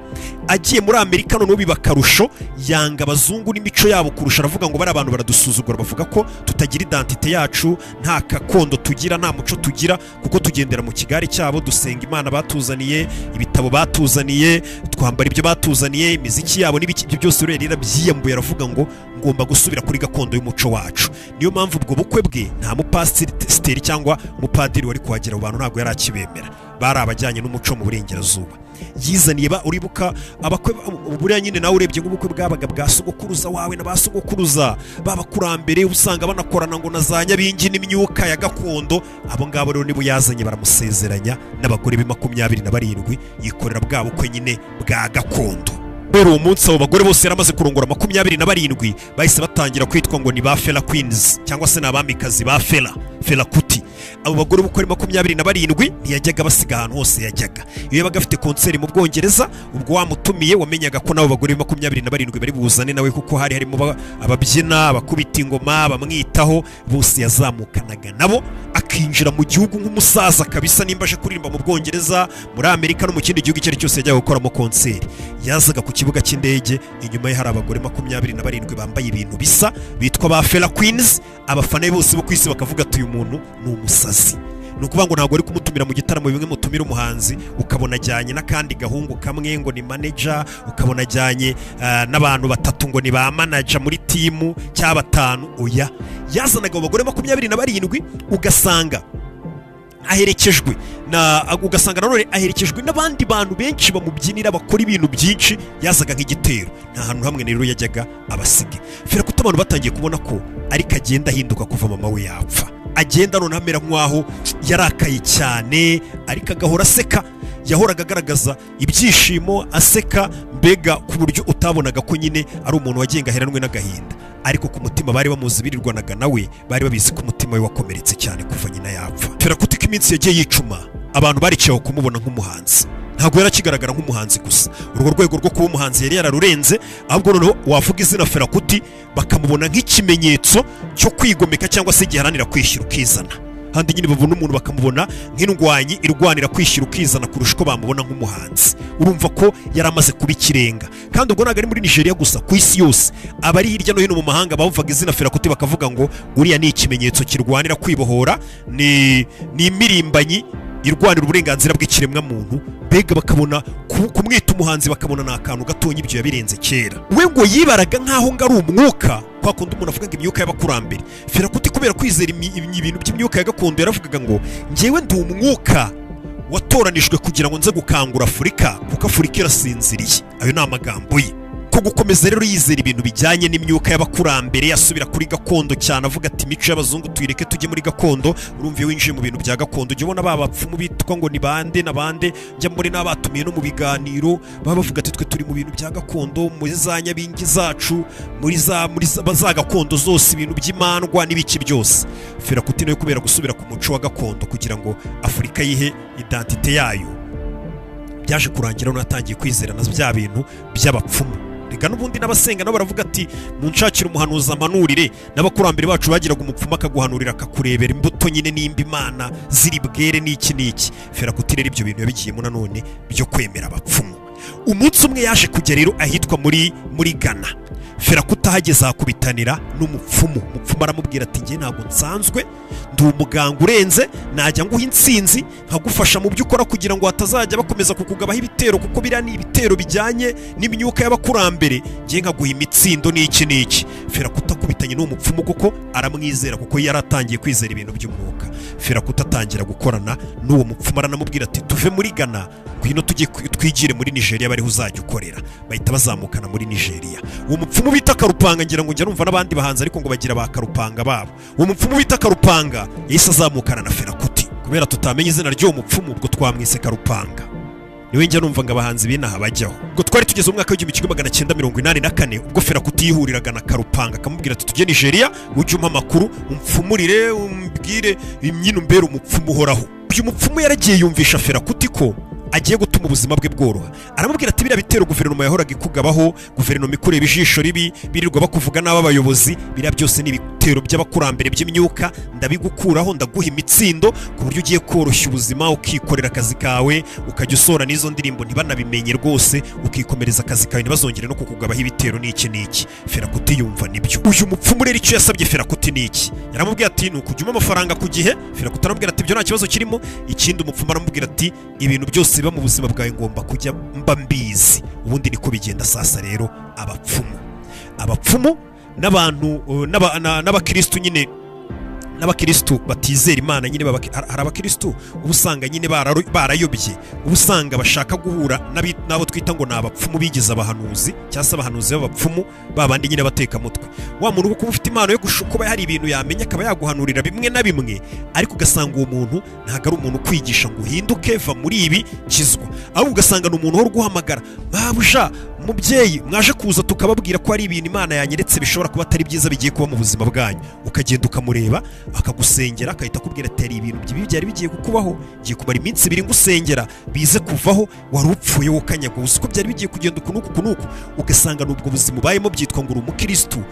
agiye muri Amerika noneho biba akarusho, yanga abazungu n'imico yabo kurusha. Aravuga ngo bari abantu baradusuzugura, bavuga ko tutagira identité yacu, nta gakondo tugira, nta muco tugira, kuko tugendera mu kigare cyabo, dusenga Imana batuzaniye, ibitabo batuzaniye, twambara ibyo batuzaniye, imiziki yabo n'ibiki. Ibyo byose rero yari yarabyiyambuye, aravuga ngo ngomba gusubira kuri gakondo y'umuco wacu. Niyo mpamvu ubwo bukwe bwe nta mupasiteri cyangwa umupadiri wari kuhagera. Abo bantu ntabwo yari akibemera, bari abajyanye n'umuco mu burengerazuba yizaniye. Ba uribuka abakwe buriya nyine, nawe urebye nk'ubukwe bwabaga bwa sogokuruza wawe na ba sogokuruza b'abakurambere, usanga banakorana ngo na za nyabingi n'imyuka ya gakondo. Abo ngabo rero nibo yazanye, baramusezeranya n'abagore be 27, yikorera bwa bukwe nyine bwa gakondo. Kubera uwo munsi, abo bagore bose yaramaze kurongora 27 bahise batangira kwitwa ngo ni ba Fela Queens, cyangwa se ni abamikazi ba Fela Kuti. Abo bagore uko ari 27 ntiyajyaga basiga ahantu hose yajyaga. Iyo yabaga afite concert mu Bwongereza, ubwo wamutumiye wamenyaga ko n'abo bagore 27 bari buzane nawe, kuko hari harimo ababyina, abakubita ingoma, bamwitaho bose, yazamukanaga nabo akinjira mu gihugu nk'umusaza kabisa. Nimba aje kuririmba mu Bwongereza, muri Amerika no mu kindi gihugu icyo ari cyo cyose yajyaga gukoramo concert, yazaga ku kibuga cy'indege, inyuma ye hari abagore 27 bambaye ibintu bisa bitwa ba Fela Queens. Abafana be bose bo ku isi bakavuga ati uyu muntu ni umusazi. Ni ukuvuga ngo ntabwo ari kumutumira mu gitaramo bimwe mutumira umuhanzi, ukabona ajyanye n'akandi gahungu kamwe ngo ni manager, ukabona ajyanye n'abantu batatu ngo ni ba manager muri team cyangwa batanu. Oya, yazanaga abo bagore 27, ugasanga aherekejwe na ugasanga nanone aherekejwe n'abandi bantu benshi bamubyinira, bakora ibintu byinshi. Yazaga nk'igitero, nta hantu hamwe rero yajyaga abasige. Fela Kuti abantu batangiye kubona ko ariko agenda ahinduka kuva mama we yapfa, agenda noneho amera nk'aho yarakaye cyane, ariko agahora aseka. Yahoraga agaragaza ibyishimo, aseka, mbega ku buryo utabonaga ko nyine ari umuntu wagenga aheranwe n'agahinda. Ariko ku mutima, bari bamuzi, birirwanaga nawe, bari babizi ko umutima we wakomeretse cyane kuva nyina yapfa. Fela Kuti ko iminsi yagiye yicuma, abantu baricaye kumubona nk'umuhanzi. Ntabwo yari akigaragara nk'umuhanzi gusa, urwo rwego rwo kuba umuhanzi yari yararurenze. Ahubwo noneho wavuga izina Fela Kuti bakamubona nk'ikimenyetso cyo kwigomeka cyangwa se giharanira kwishyira ukizana. Handi nyine babona umuntu bakamubona nk'indwanyi irwanira kwishyira ukizana kurusha uko bamubona nk'umuhanzi. Urumva ko yari amaze kuba ikirenga. Kandi ubwo ntabwo ari muri Nigeria gusa, ku isi yose, abari hirya no hino mu mahanga bumvaga izina Fela Kuti bakavuga ngo uriya ni ikimenyetso kirwanira kwibohora, ni imirimbanyi irwanira uburenganzira bw'ikiremwamuntu. Mbega bakabona kumwita umuhanzi bakabona ni akantu gatonya, ibyo yabirenze kera. We ngo yibaraga nk'aho ngo ari umwuka, kwa kundi umuntu avuga ngo imyuka y'abakurambere. Fela Kuti kubera kwizera ibintu by'imyuka ya gakondo, yaravugaga ngo njyewe ndi umwuka watoranijwe kugira ngo nze gukangura Afurika, kuko Afurika irasinziriye. Ayo ni amagambo ye. Ko gukomeza rero yizera ibintu bijyanye n'imyuka y'abakurambere, asubira kuri gakondo cyane, avuga ati imico y'abazungu tuyireke, tujye muri gakondo. Urumva iyo winjiye mu bintu bya gakondo, ujya ubona ba bapfumu bitwa ngo ni bande na bande, njya muri n'abatumiye no mu biganiro, baba bavuga ati twe turi mu bintu bya gakondo, muri za nyabingi zacu, muri za gakondo zose, ibintu by'imandwa n'ibiki byose. Fela Kuti nawe kubera gusubira ku muco wa gakondo kugira ngo Afurika yihe identité yayo, byaje kurangira noneho atangiye kwizera na bya bintu by'abapfumu. Rega n'ubundi n'abasenga nabo baravuga ati munshakire umuhanuzi ampanurire. N'abakurambere bacu bagiraga umupfumu akaguhanurira, akakurebera imbuto nyine nimba Imana ziri bwere n'iki n'iki. Fela Kuti rero ibyo bintu yabigiyemo nanone byo kwemera abapfumu. Umunsi umwe yaje kujya rero ahitwa muri Ghana. Fela Kuti ahageze ahakubitanira n'umupfumu. Umupfumu aramubwira ati njye ntabwo nsanzwe, ndi umuganga urenze, najya nguha intsinzi, nkagufasha mu byo ukora kugira ngo hatazajya bakomeza kukugabaho ibitero, kuko biriya ni ibitero bijyanye n'imyuka y'abakurambere, njye nkaguha imitsindo n'iki n'iki. Fela Kuti akubitanye n'uwo mupfumu kuko aramwizera, kuko yari atangiye kwizera ibintu by'umwuka. Fela Kuti atangira gukorana n'uwo mupfumu, aranamubwira ati tuve muri Ghana, ngwino tujye twigire muri Nigeria, bariho uzajya ukorera. Bahita bazamukana muri Nigeria. Uwo mupfumu bita Karupanga, ngira ngo njya numva n'abandi bahanzi ariko ngo bagira ba Karupanga babo. Uwo mupfumu bita Karupanga yahise azamukana na Fela Kuti. Kubera tutamenya izina ry'uwo mupfumu, ubwo twamwise Karupanga, niwe njya numva ngo abahanzi b'inaha bajyaho. Ubwo twari tugeze mu mwaka w'1984, ubwo Fela Kuti yihuriraga na Karupanga, akamubwira ati tujye Nigeria, ujye umpa amakuru, umfumurire, umbwire nyine, umbere umupfumu uhoraho. Uyu mupfumu yaragiye yumvisha Fela Kuti ko agiye gutuma ubuzima bwe bworoha. Aramubwira ati biriya bitero guverinoma yahoraga ikugabaho, guverinoma ikureba ijisho ribi, birirwa bakuvuga nabi abayobozi, biriya byose ni ibitero by'abakurambere by'imyuka, ndabigukuraho, ndaguha imitsindo ku buryo ugiye koroshya ubuzima, ukikorera akazi kawe, ukajya usora n'izo ndirimbo ntibanabimenye rwose, ukikomereza akazi kawe, ntibazongere no kukugabaho ibitero n'iki n'iki. Fela Kuti yumva nibyo. Uyu mupfumu rero icyo yasabye Fela Kuti ni iki? Yaramubwiye ati ni ukujya umpa amafaranga ku gihe. Fela Kuti aramubwira ati ibyo nta kibazo kirimo. Ikindi umupfumu aramubwira ati ibintu byose biba mu buzima bwawe ngomba kujya mba mbizi. Ubundi niko bigenda. Sasa rero abapfumu n'abantu n'abakristu nyine, n'abakristu batizera Imana nyine, hari abakristu uba usanga nyine barayobye, uba usanga bashaka guhura n'abo twita ngo ni abapfumu bigize abahanuzi, cyangwa se abahanuzi b'abapfumu, ba bandi nyine batekamutwe. Wa muntu kuba ufite impano yo kuba hari ibintu yamenya, akaba yaguhanurira bimwe na bimwe, ariko ugasanga uwo muntu ntabwo ari umuntu ukwigisha ngo uhinduke, va muri ibi, kizwa, ahubwo ugasanga ni umuntu uhora uguhamagara, mabuja, mubyeyi, mwaje kuza tukababwira ko hari ibintu Imana yanyeretse bishobora kuba atari byiza bigiye kuba mu buzima bwanyu. Ukagenda ukamureba, akagusengera, akahita akubwira ati hari ibintu bibi byari bigiye kukubaho, ngiye kumara iminsi 2 ngusengera bize kuvaho, wari upfuye wowe ukanyagwa, uzi ko byari bigiye kugenda uku n'uku n'uku. Ugasanga n'ubwo buzima ubayemo byitwa ngo uri umukristu,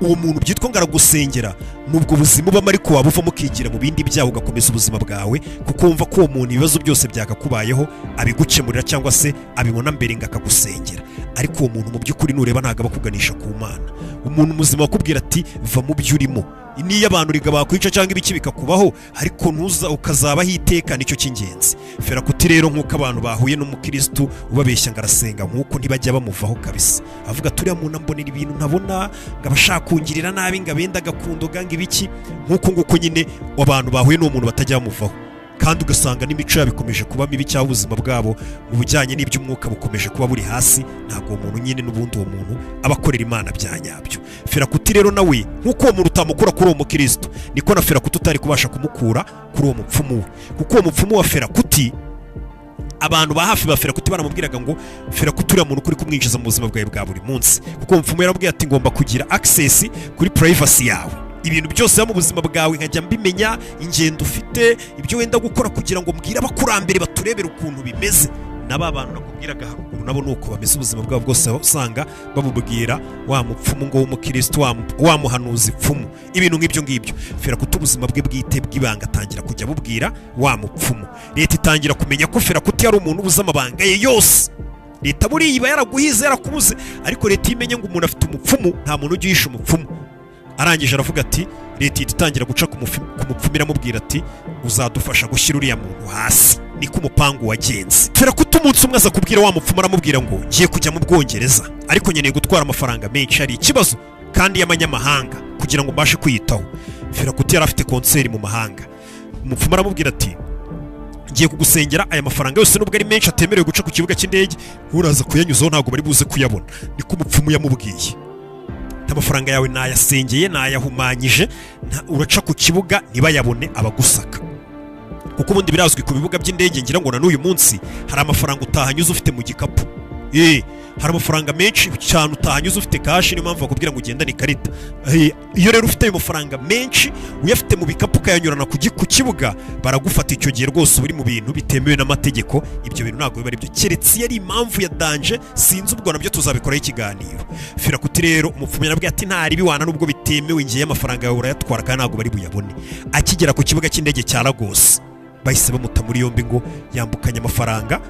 uwo muntu byitwa ngo aragusengera, n'ubwo buzima ubamo, ariko waba uvamo ukigira mu bindi byaha, ugakomeza ubuzima bwawe, kuko wumva ko uwo muntu ibibazo byose byakakubayeho abigukemurira, cyangwa se abibona mbere ngo akagusengera. Ariko uwo muntu mu by'ukuri nureba ntabwo aba akuganisha ku Mana. Umuntu muzima akubwira ati va mu byo urimo, niyo abantu riga bakwica cyangwa ibiki bikakubaho, ariko ntuza ukazabaho iteka, nicyo cy'ingenzi. Fela Kuti rero nk'uko abantu bahuye n'umukristu ubabeshya ngo arasenga, nk'uko ntibajya bamuvaho kabisa, avuga turiya muntu ambonera ibintu ntabona, ngo abashaka kungirira nabi, ngo abenda agakundoga, ngo ibiki, nk'uko nguko nyine abantu bahuye n'uwo muntu batajya bamuvaho. Kandi ugasanga n'imico yabo ikomeje kuba mibi, cyangwa ubuzima bwabo mu bijyanye n'iby'umwuka bukomeje kuba buri hasi. Ntabwo uwo muntu nyine n'ubundi uwo muntu aba akorera Imana bya nyabyo. Fela Kuti rero nawe nk'uko uwo muntu utamukura kuri uwo mukristo, niko na Fela Kuti utari kubasha kumukura kuri uwo mupfumu we, kuko uwo mupfumu wa Fela Kuti, abantu ba hafi ba Fela Kuti baramubwiraga ngo Fela Kuti uriya muntu uri kumwinjiza mu buzima bwawe bwa buri munsi, kuko uwo mupfumu yaramubwiye ati ngomba kugira access kuri privacy yawe, ibintu byose mu buzima bwawe nkajya mbimenya, ingendo ufite, ibyo wenda gukora, kugira ngo mbwire abakurambere baturebere ukuntu bimeze. N'aba bantu nakubwiraga haruguru nabo ni uko bameze, ubuzima bwabo bwose usanga babubwira wa mupfumu ngo w'umukristo, wa muhanuzi pfumu, ibintu nk'ibyo ngibyo. Fela Kuti ubuzima bwe bwite bw'ibanga atangira kujya abubwira wa mupfumu. Leta itangira kumenya ko Fela Kuti yari umuntu ubuze amabanga ye yose. Leta buriya iba yaraguhize, yarakubuze, ariko leta iyo imenye ngo umuntu afite umupfumu, nta muntu ujya uhisha umupfumu. Arangije aravuga ati leta ihita itangira guca ku mupfumu, iramubwira ati uzadufasha gushyira uriya muntu hasi. Niko umupangu wagenze. Fela Kuti umunsi umwe aza kubwira wa mupfumu, aramubwira ngo ngiye kujya mu Bwongereza, ariko nkeneye gutwara amafaranga menshi, hari ikibazo kandi y'amanyamahanga, kugira ngo mbashe kwiyitaho. Fela Kuti yari afite concert mu mahanga. Umupfumu aramubwira ati ngiye kugusengera, aya mafaranga yose nubwo ari menshi atemerewe guca ku kibuga cy'indege, uraza kuyanyuzaho ntabwo bari buze kuyabona. Niko umupfumu yamubwiye, amafaranga yawe nayasengeye, nayahumanyije, uraca ku kibuga ntibayabone abagusaka. Kuko ubundi birazwi ku bibuga by'indege, ngira ngo na n'uyu munsi hari amafaranga utahanyuze ufite mu gikapu. Hari amafaranga menshi cyane utahanyuze ufite cash, niyo mpamvu bakubwira ngo ugendane ikarita. Iyo rero ufite ayo mafaranga menshi, uyafite mu bikapu, ukayanyurana ku kibuga, baragufata. Icyo gihe rwose uba uri mu bintu bitemewe n'amategeko. Ibyo bintu ntabwo biba ari byo, keretse iyo ari impamvu ya danger. Sinzi, ubwo nabyo tuzabikoraho ikiganiro. Fela Kuti rero, umupfumu yarabwiye ati: "Ntari biwana, nubwo bitemewe, ngiye amafaranga yawe urayatwara kandi ntabwo bari buyabone." Akigera ku kibuga cy'indege cya Lagos, bahise bamuta muri yombi ngo yambukanye amafaranga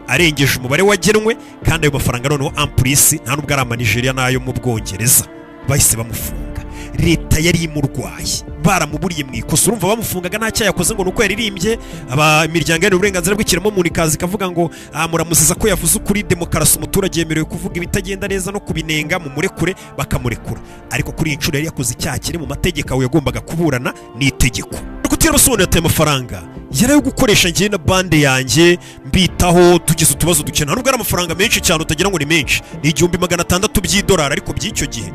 arengeje umubare wagenwe, kandi ayo mafaranga noneho en plus nta nubwo ari Amanigeria, n'ayo mu Bwongereza. Bahise bamufunga. Leta yari imurwaye, baramuburiye mu ikosa. Urumva, bamufungaga nta cyaha yakoze, ngo ni uko yaririmbye. Aba imiryango iharanira uburenganzira bw'ikiremwamuntu ikaza ikavuga ngo: "Ah, muramuziza ko yavuze ukuri. Demokarasi, umuturage yemerewe kuvuga ibitagenda neza no kubinenga, mumurekure." Bakamurekura. Ariko kuri iyi nshuro yari yakoze icyaha kiri mu mategeko, aho yagombaga kuburana n'itegeko. Kuti yarabasobanuriye ati: "Amafaranga yari ayo gukoresha njye na band yanjye, mbitaho tugize utubazo dukena. Nubwo ari amafaranga menshi cyane, utagira ngo ni menshi, ni 1600 by'idolari." Ariko by'icyo gihe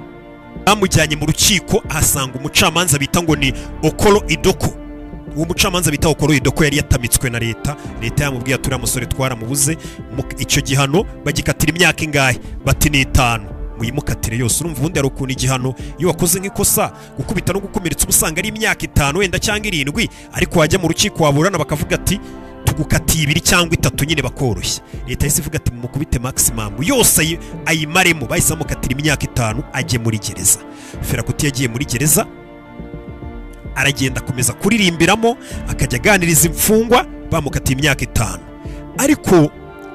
bamujyanye mu rukiko, ahasanga umucamanza bita ngo ni Okoro Idoko. Uwo mucamanza bita Okoro Idoko yari yatamitswe na leta. Leta yamubwiye ati: "Uriya musore twaramubuze." Icyo gihano bagikatira imyaka ingahe? Bati: "Ni 5, muyimukatire yose." Urumva, ubundi hari ukuntu igihano iyo wakoze nk'ikosa, gukubita no gukomeretsa, uba usanga ari imyaka 5 wenda cyangwa 7, ariko wajya mu rukiko waburana bakavuga ati: "Tugukatiye 2 cyangwa 3," nyine bakoroshya. Leta yahise ivuga ati: "Mumukubite maximum yose ayimaremo." Bahise bamukatira imyaka 5, ajye muri gereza. Fela Kuti yagiye muri gereza, aragenda akomeza kuririmbiramo, akajya aganiriza imfungwa. Bamukatiye imyaka 5. Ariko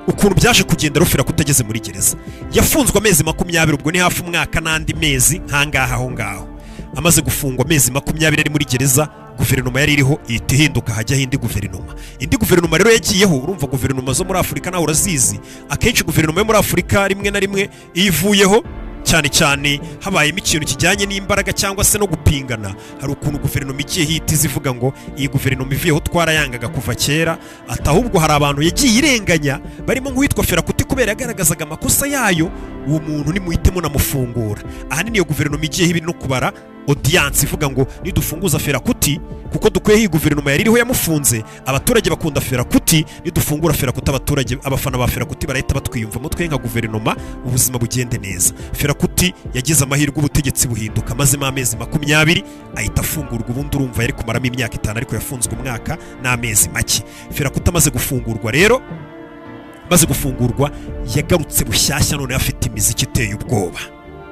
ukuntu byaje kugenda rero, Fela Kuti ageze muri gereza, yafunzwe amezi 20, ubwo ni hafi umwaka n'andi mezi nkangaha aho ngaho. Amaze gufungwa amezi 20 ari muri gereza, guverinoma yari iriho ihita ihinduka, hajyaho indi guverinoma. Indi guverinoma rero yagiyeho, urumva guverinoma zo muri Afurika nawe urazizi, akenshi guverinoma yo muri Afurika rimwe na rimwe iyo ivuyeho, cyane cyane habayemo ikintu kijyanye n'imbaraga cyangwa se no gupingana, hari ukuntu guverinoma igiye ihita iza ivuga ngo: "Iyi guverinoma ivuyeho twarayangaga kuva kera," ati ahubwo hari abantu yagiye irenganya, barimo nk'uwitwa Fela Kuti, kubera yagaragazaga amakosa yayo, uwo muntu nimuhite munamufungura. Ahanini iyo guverinoma igiyeho iba iri no kubara audience, ivuga ngo: "Nidufunguza Fela Kuti, kuko dukwiyeho iyi guverinoma yari iriho yamufunze, abaturage bakunda Fela Kuti, nidufungura Fela Kuti, abaturage, abafana ba Fela Kuti barahita batwiyumvamo twe nka guverinoma, ubuzima bugende neza." Fela Kuti yagize amahirwe, ubutegetsi buhinduka amazemo amezi 20, ahita afungurwa. Ubundi urumva yari kumaramo imyaka 5, ariko yafunzwe umwaka n'amezi make. Fela Kuti amaze gufungurwa rero, amaze gufungurwa yagarutse bushyashya, none afite imiziki iteye ubwoba.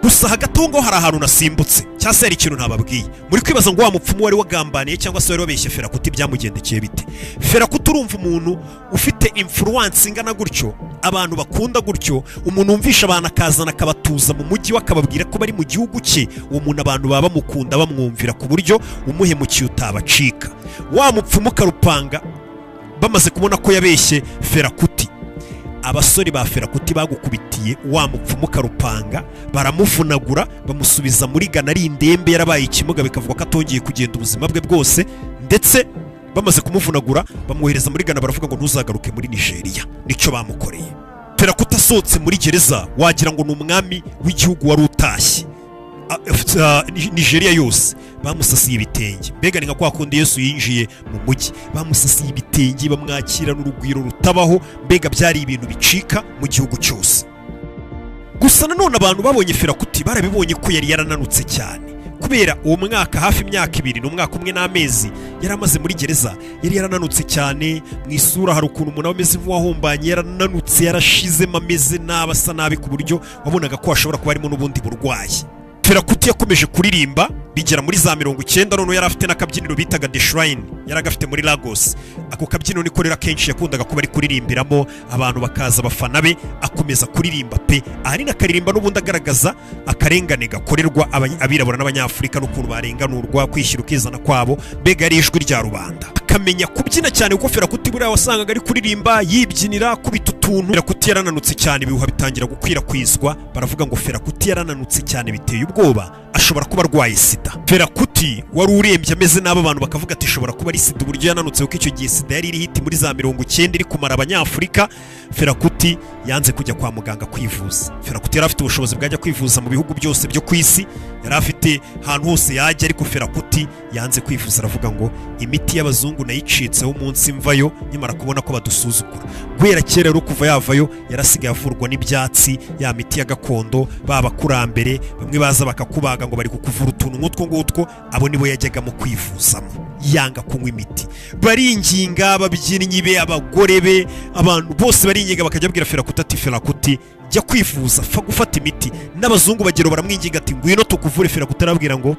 Gusa hagati aho ngaho hari ahantu nasimbutse, cyangwa se hari ikintu ntababwiye. Muri kwibaza ngo wa mupfumu wari wagambaniye cyangwa se wari wabeshye Fela Kuti byamugendekeye bite? Fela Kuti, urumva, umuntu ufite influence ingana gutyo, abantu bakunda gutyo, umuntu wumvisha abantu akazana akabatuza mu mujyi we, akababwira ko bari mu gihugu cye, uwo muntu abantu baba bamukunda, bamwumvira, ku buryo umuhemukiye utabacika. Wa mupfumu Karupanga, bamaze kubona ko yabeshye Fela Kuti, abasore ba Fela Kuti bagukubitiye wa mupfumu Karupanga, baramuvunagura, bamusubiza muri Ghana ari indembe, yarabaye ikimuga, bikavuga ko atongeye kugenda ubuzima bwe bwose. Ndetse bamaze kumuvunagura bamwohereza muri Ghana, baravuga ngo: "Ntuzagaruke muri Nigeria." Nicyo bamukoreye. Fela Kuti asohotse muri gereza, wagira ngo ni umwami w'igihugu wari utashye. Nigeria yose bamusasiye ibitenge, mbega ni nka kwa kundi Yesu yinjiye mu mujyi. Bamusasiye ibitenge, bamwakirana urugwiro rutabaho, mbega byari ibintu bicika mu gihugu cyose. Gusa nanone abantu babonye Fela Kuti barabibonye ko yari yarananutse cyane, kubera uwo mwaka, hafi imyaka 2, ni umwaka umwe n'amezi yari amaze muri gereza. Yari yarananutse cyane mu isura, hari ukuntu umuntu aba ameze nk'uwahumbanye, yarananutse, yarashizemo, ameze nabi, asa nabi, ku buryo wabonaga ko hashobora kuba harimo n'ubundi burwayi. Fela Kuti yakomeje kuririmba bigera muri za 90. Noneho yari afite n'akabyiniro bitaga The Shrine, yari agafite muri Lagos. Ako kabyiniro niko rero akenshi yakundaga kuba ari kuririmbiramo, abantu bakaza, abafana be, akomeza kuririmba pe. Ahanini akaririmba n'ubundi agaragaza akarengane gakorerwa abirabura n'abanyafurika n'ukuntu barenganurwa, kwishyira ukizana kwabo, mbega yari ijwi rya rubanda. Akamenya kubyina cyane, kuko Fela Kuti buriya wasangaga ari kuririmba yibyinira, akubita utuntu. Fela Kuti yarananutse cyane, ibihuha bitangira gukwirakwizwa, baravuga ngo Fela Kuti yarananutse cyane biteye ubwoba, ashobora kuba arwaye sida. Fela Kuti wari urembye, ameze nabi, abantu bakavuga ati ishobora kuba ari sida uburyo yananutse, kuko icyo gihe sida yari iri hit muri za 90, iri kumara abanyafurika. Fela Kuti Yanze kujya kwa muganga kwivuza. Fela Kuti yari afite ubushobozi bwajya kwivuza mu bihugu byose byo ku isi, yari afite ahantu hose yajya, ariko Fela Kuti yanze kwivuza. Aravuga ngo imiti y'abazungu nayicitseho umunsi mvayo, nkimara kubona ko badusuzugura. Guhera kera rero, kuva yavayo, yarasigaye avurwa n'ibyatsi, ya miti ya gakondo. Ba bakurambere bamwe baza bakakubaga ngo bari kukuvura utuntu nk'utwo ngutwo, abo nibo yajyagamo kwivuzamo. Yanga kunywa imiti. Baringinga ababyinnyi be, abagore be, abantu bose baringinga, bakajya babwira Fela Kuti ati: "Fela Kuti, jya kwivuza, fa gufata imiti." N'abazungu bagero baramwinginga ati: "Ngwino tukuvure." Fela Kuti arababwira ngo: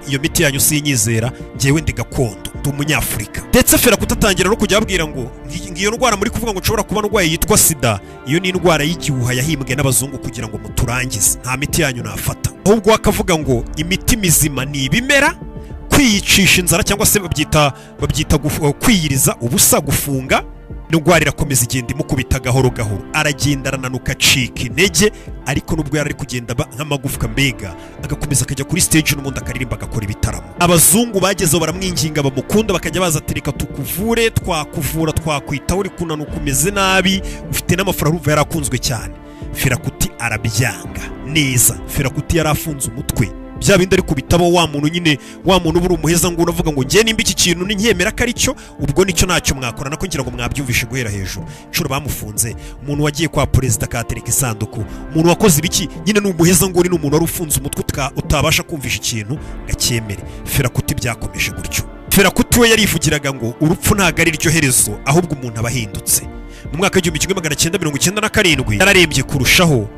"Iyo miti yanyu sinyizera, njyewe ndi gakondo, ndi Umunyafurika." Ndetse Fela Kuti atangira no kujya ababwira ngo iyo ndwara muri kuvuga ngo nshobora kuba ndwaye yitwa sida, iyo ni indwara y'igihuha yahimbwe n'abazungu kugira ngo muturangize, nta miti yanyu nafata. Ahubwo akavuga ngo imiti mizima ni ibimera, kwiyicisha inzara, cyangwa se babyita kwiyiriza ubusa, gufunga. Indwara irakomeza igenda imukubita gahoro gahoro, aragenda arananuka, acika intege. Ariko nubwo yari ari kugenda aba nk'amagufwa mbega, agakomeza akajya kuri stage n'ubundi akaririmba, agakora ibitaramo. Abazungu bagezeho baramwinginga, bamukunda, bakajya baza ati: "Reka tukuvure, twakuvura, twakwitaho, uri kunanuka, umeze nabi, ufite n'amafaranga." Urumva yarakunzwe cyane. Fela Kuti arabyanga neza. Fela Kuti yari afunze umutwe, bya bindi ari kubitabo, wa muntu nyine, wa muntu uba uri umuheza nguni, avuga ngo njye nimba iki kintu ninkemera ko ari cyo, ubwo nicyo, ntacyo mwakora. Nako ngira ngo mwabyumvishe guhera hejuru inshuro bamufunze, umuntu wagiye kwa perezida akahatereka isanduku, umuntu wakoze ibiki. Nyine ni umuheza nguni, ni umuntu wari ufunze umutwe utabasha kumvisha ikintu ngo acyemere. Fela Kuti byakomeje gutyo. Fela Kuti we yarivugiraga ngo urupfu ntabwo ari ryo herezo, ahubwo umuntu aba ahindutse. Mu mwaka w'1997 yararembye kurushaho.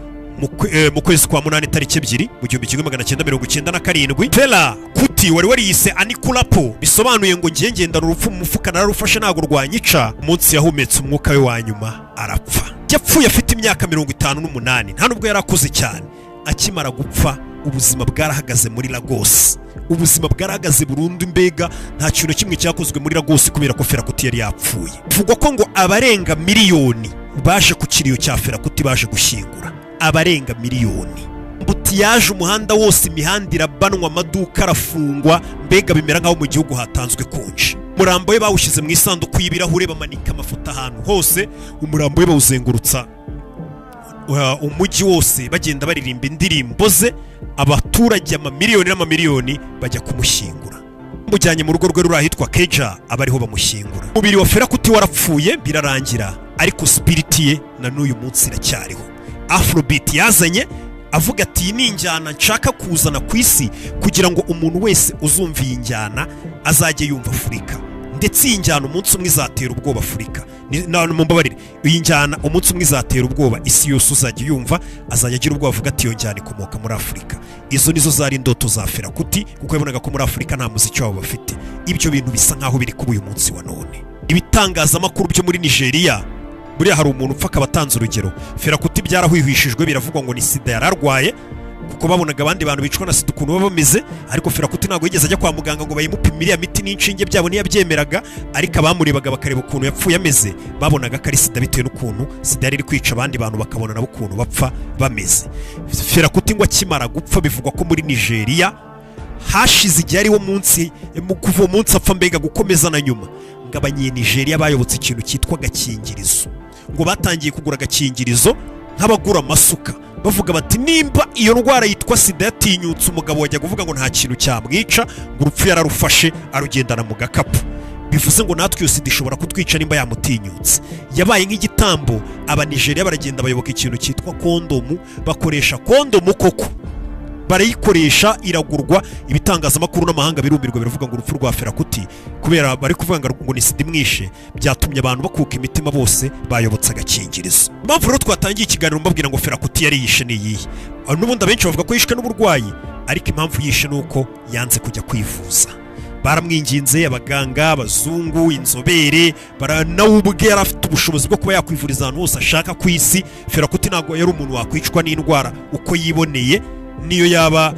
Mu kwezi kwa munani, tariki 2, mu 1997, Fela Kuti wari wariyise Anikulapo, bisobanuye ngo ngiye ngendana urupfu mu mufuka, nararufashe, ntabwo rwanyica, umunsi yahumetse umwuka we wa nyuma arapfa. Yapfuye afite imyaka 58, nta nubwo yari akuze cyane. Akimara gupfa, ubuzima bwarahagaze muri Lagos, ubuzima bwarahagaze burundu. Mbega nta kintu na kimwe cyakozwe muri Lagos kubera ko Fela Kuti yari yapfuye. Bivugwa ko ngo abarenga miliyoni baje ku kiriyo cya Fela Kuti, baje gushyingura, abarenga miliyoni. Embouteillage umuhanda wose, imihanda irabanwa, amaduka arafungwa, mbega bimera nk'aho mu gihugu hatanzwe konji. Umurambo we bawushyize mu isanduku y'ibirahure, bamanika amafoto ahantu hose, umurambo we bawuzengurutsa umujyi wose, bagenda baririmba indirimbo ze. Abaturage amamiliyoni n'amamiliyoni bajya kumushyingura. Bamujyanye mu rugo rwe ruri ahitwa Keja, aba ariho bamushyingura. Umubiri wa Fela Kuti warapfuye birarangira, ariko spirit ye na n'uyu munsi iracyariho. Afrobeat yazanye, avuga ati: "Iyi ni injyana nshaka kuzana ku isi kugira ngo umuntu wese uzumva iyi njyana azajye yumva Afurika. Ndetse iyi njyana umunsi umwe izatera ubwoba Afurika." Mumbabarire, iyi njyana umunsi umwe izatera ubwoba isi yose. Uzajya uyumva azajya agira ubwoba, avuga ati: "Iyo njyana ikomoka muri Afurika." Izo nizo zari indoto za Fela Kuti, kuko yabonaga ko muri Afurika nta muziki wabo bafite. Ibyo bintu bisa nkaho biri kuba uyu munsi wa none. Ibitangazamakuru byo muri Nigeria, buriya hari umuntu upfa akaba atanze urugero. Fela Kuti byarahwihwishijwe, biravugwa ngo ni sida yari arwaye, kuko babonaga abandi bantu bicwa na sida ukuntu baba bameze. Ariko Fela Kuti ntabwo yigeze ajya kwa muganga ngo bayimupime iriya miti n'inshinge byabo, ntiyabyemeraga. Ariko abamurebaga bakareba ukuntu yapfuye ameze, babonaga ko ari sida, bitewe n'ukuntu sida yari iri kwica abandi bantu, bakabona nabo ukuntu bapfa bameze. Fela Kuti ngo akimara gupfa, bivugwa ko muri Nigeria hashize igihe ariwo munsi, mu kuva uwo munsi apfa, mbega gukomeza na nyuma, ngo Abanyenigeriya bayobotse ikintu cyitwa agakingirizo. Ngo batangiye kugura agakingirizo nk'abagura amasuka, bavuga bati: "Nimba iyo ndwara yitwa sida yatinyutse umugabo wajya kuvuga ngo nta kintu cyamwica, ngo urupfu yararufashe arugendana mu gakapu, bivuze ngo natwe iyo sida ishobora kutwica nimba yamutinyutse." Yabaye nk'igitambo. Abanigeriya baragenda bayoboka ikintu cyitwa kondomu, bakoresha kondomu koko, barayikoresha, iragurwa. Ibitangazamakuru n'amahanga birumirwa, biravuga ngo urupfu rwa Fela Kuti, kubera bari kuvuga ngo ni sida imwishe, byatumye abantu bakuka imitima, bose bayobotse agakingirizo. Impamvu rero twatangiye ikiganiro mbabwira ngo Fela Kuti yari yishe ni iyihe? N'ubundi abenshi bavuga ko yishwe n'uburwayi, ariko impamvu yishe ni uko yanze kujya kwivuza. Baramwinginze, abaganga, abazungu, inzobere, nawe ubwe yari afite ubushobozi bwo kuba yakwivuriza ahantu hose ashaka ku isi. Fela Kuti ntabwo yari umuntu wakwicwa n'indwara uko yiboneye, niyo yaba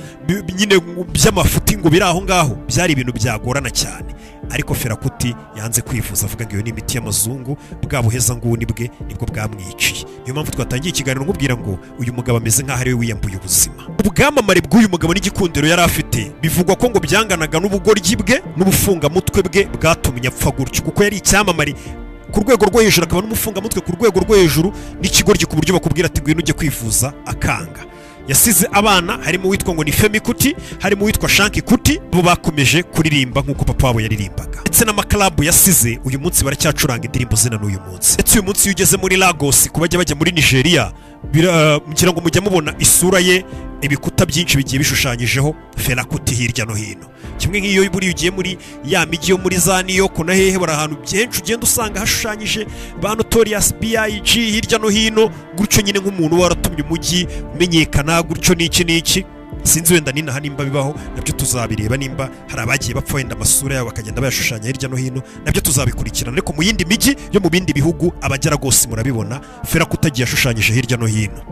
nyine by'amafuti ngo biri aho ngaho, byari ibintu byagorana cyane. Ariko Fela Kuti yanze kwivuza, avuga ngo iyo ni imiti y'amazungu. Bwa buhezanguni bwe nibwo bwamwiciye. Niyo mpamvu twatangiye ikiganiro nkubwira ngo uyu mugabo ameze nk'aho ari we wiyambuye ubuzima. Ubwamamare bw'uyu mugabo n'igikundiro yari afite, bivugwa ko ngo byanganaga n'ubugoryi bwe n'ubufungamutwe bwe bwatumye apfa gutyo, kuko yari icyamamare. ku rwego rwo hejuru, akaba n'umufungamutwe ku rwego rwo hejuru, n'ikigoryi ku buryo bakubwira ati "Ngwino ujye kwivuza," akanga. Yasize abana harimo uwitwa ngo ni Femi Kuti, harimo uwitwa Shanki Kuti, bo bakomeje kuririmba nk'uko papa wabo yaririmbaga. Ndetse n'amakarabu yasize, uyu munsi baracyacuranga indirimbo ze na n'uyu munsi. Ndetse uyu munsi iyo ugeze muri Lagos, ku bajya bajya muri Nigeria, ngira ngo mujya mubona isura ye, ibikuta byinshi bigiye bishushanyijeho Fela Kuti hirya no hino. Kimwe nk'iyo buriya ugiye muri ya mijyi yo muri za New York na hehe, bari ahantu byinshi ugenda usanga hashushanyije ba Notorious B.I.G. hirya no hino gutyo nyine, nk'umuntu waratumye umujyi umenyekana gutyo n'iki n'iki. Sinzi wenda ninaha nimba bibaho, nabyo tuzabireba. Nimba hari abagiye bapfa, wenda amasura yabo bakagenda bayashushanya hirya no hino, nabyo tuzabikurikirana. Ariko mu yindi mijyi yo mu bindi bihugu, abagera rwose murabibona, Fela Kuti agiye ashushanyije hirya no hino,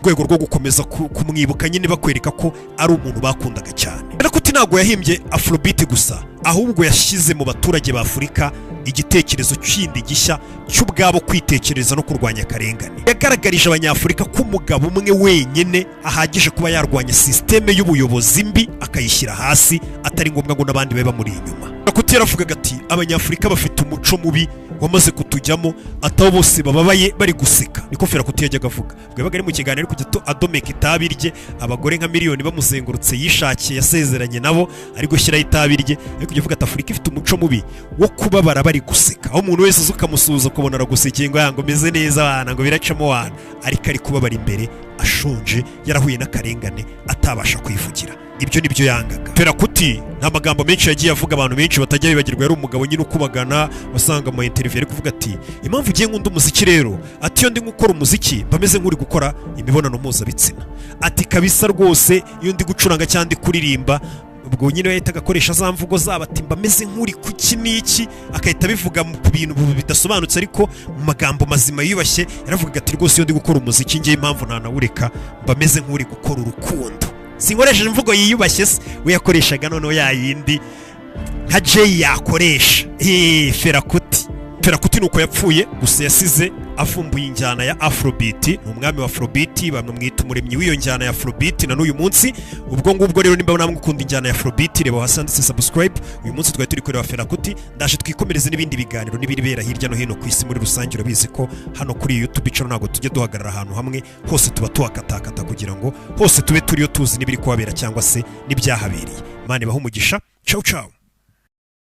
rwego rwo gukomeza kumwibuka nyine, bakwereka ko ari umuntu bakundaga cyane. Fela Kuti ntabwo yahimbye Afrobeat gusa, ahubwo yashyize mu baturage ba Afurika igitekerezo kindi gishya cy'ubwabo kwitekereza no kurwanya akarengane. Yagaragarije Abanyafurika ko umugabo umwe wenyine ahagije kuba yarwanya sisiteme y'ubuyobozi mbi akayishyira hasi, atari ngombwa ngo n'abandi babe bamuri inyuma. Kuti yaravugaga ati "Abanyafurika bafite umuco mubi wamaze kutujyamo," atabo bose bababaye bari guseka. Niko Fela Kuti yajyaga avuga ubwo yabaga ari mu kiganiro, ari kujya adomeka itabi rye, abagore nka miliyoni bamuzengurutse yishakiye, yasezeranye nabo, ari gushyiraho itabi rye, ari kujya avuga ati "Afurika ifite umuco mubi wo kubabara bari guseka," aho umuntu wese uza ukamusuhuza ukabona aragusekeye ngo "Ngo meze neza wana," ngo "Biracamo wana," ariko ari kubabara imbere, ashonje, yarahuye n'akarengane, atabasha kwivugira. Ibyo nibyo yangaga Fela Kuti. Nta magambo menshi yagiye avuga abantu benshi batajya bibagirwa. Yari umugabo nyine ukubagana, wasanga mu interview ari kuvuga ati "Impamvu ugiye nkunda umuziki rero," ati "iyo ndi gukora umuziki mba meze nk'uri gukora imibonano mpuzabitsina," ati "kabisa rwose iyo ndi gucuranga cyangwa ndi kuririmba." Ubwo nyine yahitaga akoresha za mvugo zabo, ati "Mba meze nk'uri kuki n'iki," agahita abivuga ku bintu bidasobanutse, ariko mu magambo mazima yiyubashye yaravugaga ati "Rwose iyo ndi gukora umuziki ngewe, impamvu ntanawureka, mba meze nk'uri gukora urukundo." Sinkoresheje imvugo yiyubashye se, we yakoreshaga noneho ya yindi nka Jay yakoresha. Fela Kuti, Fela Kuti nuko yapfuye. Gusa yasize avumbuye injyana ya Afrobeat, ni umwami wa Afrobeat, bamwita umuremyi w'iyo njyana ya Afrobeat na n'uyu munsi. Ubwo ngubwo rero, nimba namwe ukunda injyana ya Afrobeat, reba hasi handitse subscribe. Uyu munsi twari turi kureba Fela Kuti. Ndaje twikomereze n'ibindi biganiro n'ibibera hirya no hino ku isi muri rusange. Urabizi ko hano kuri YouTube channel ntabwo tujya duhagarara ahantu hamwe, hose tuba tuhakatakata kugira ngo hose tube turiyo, tuzi n'ibiri kuhabera cyangwa se n'ibyahabereye. Imana ibahe umugisha. Ciao ciao.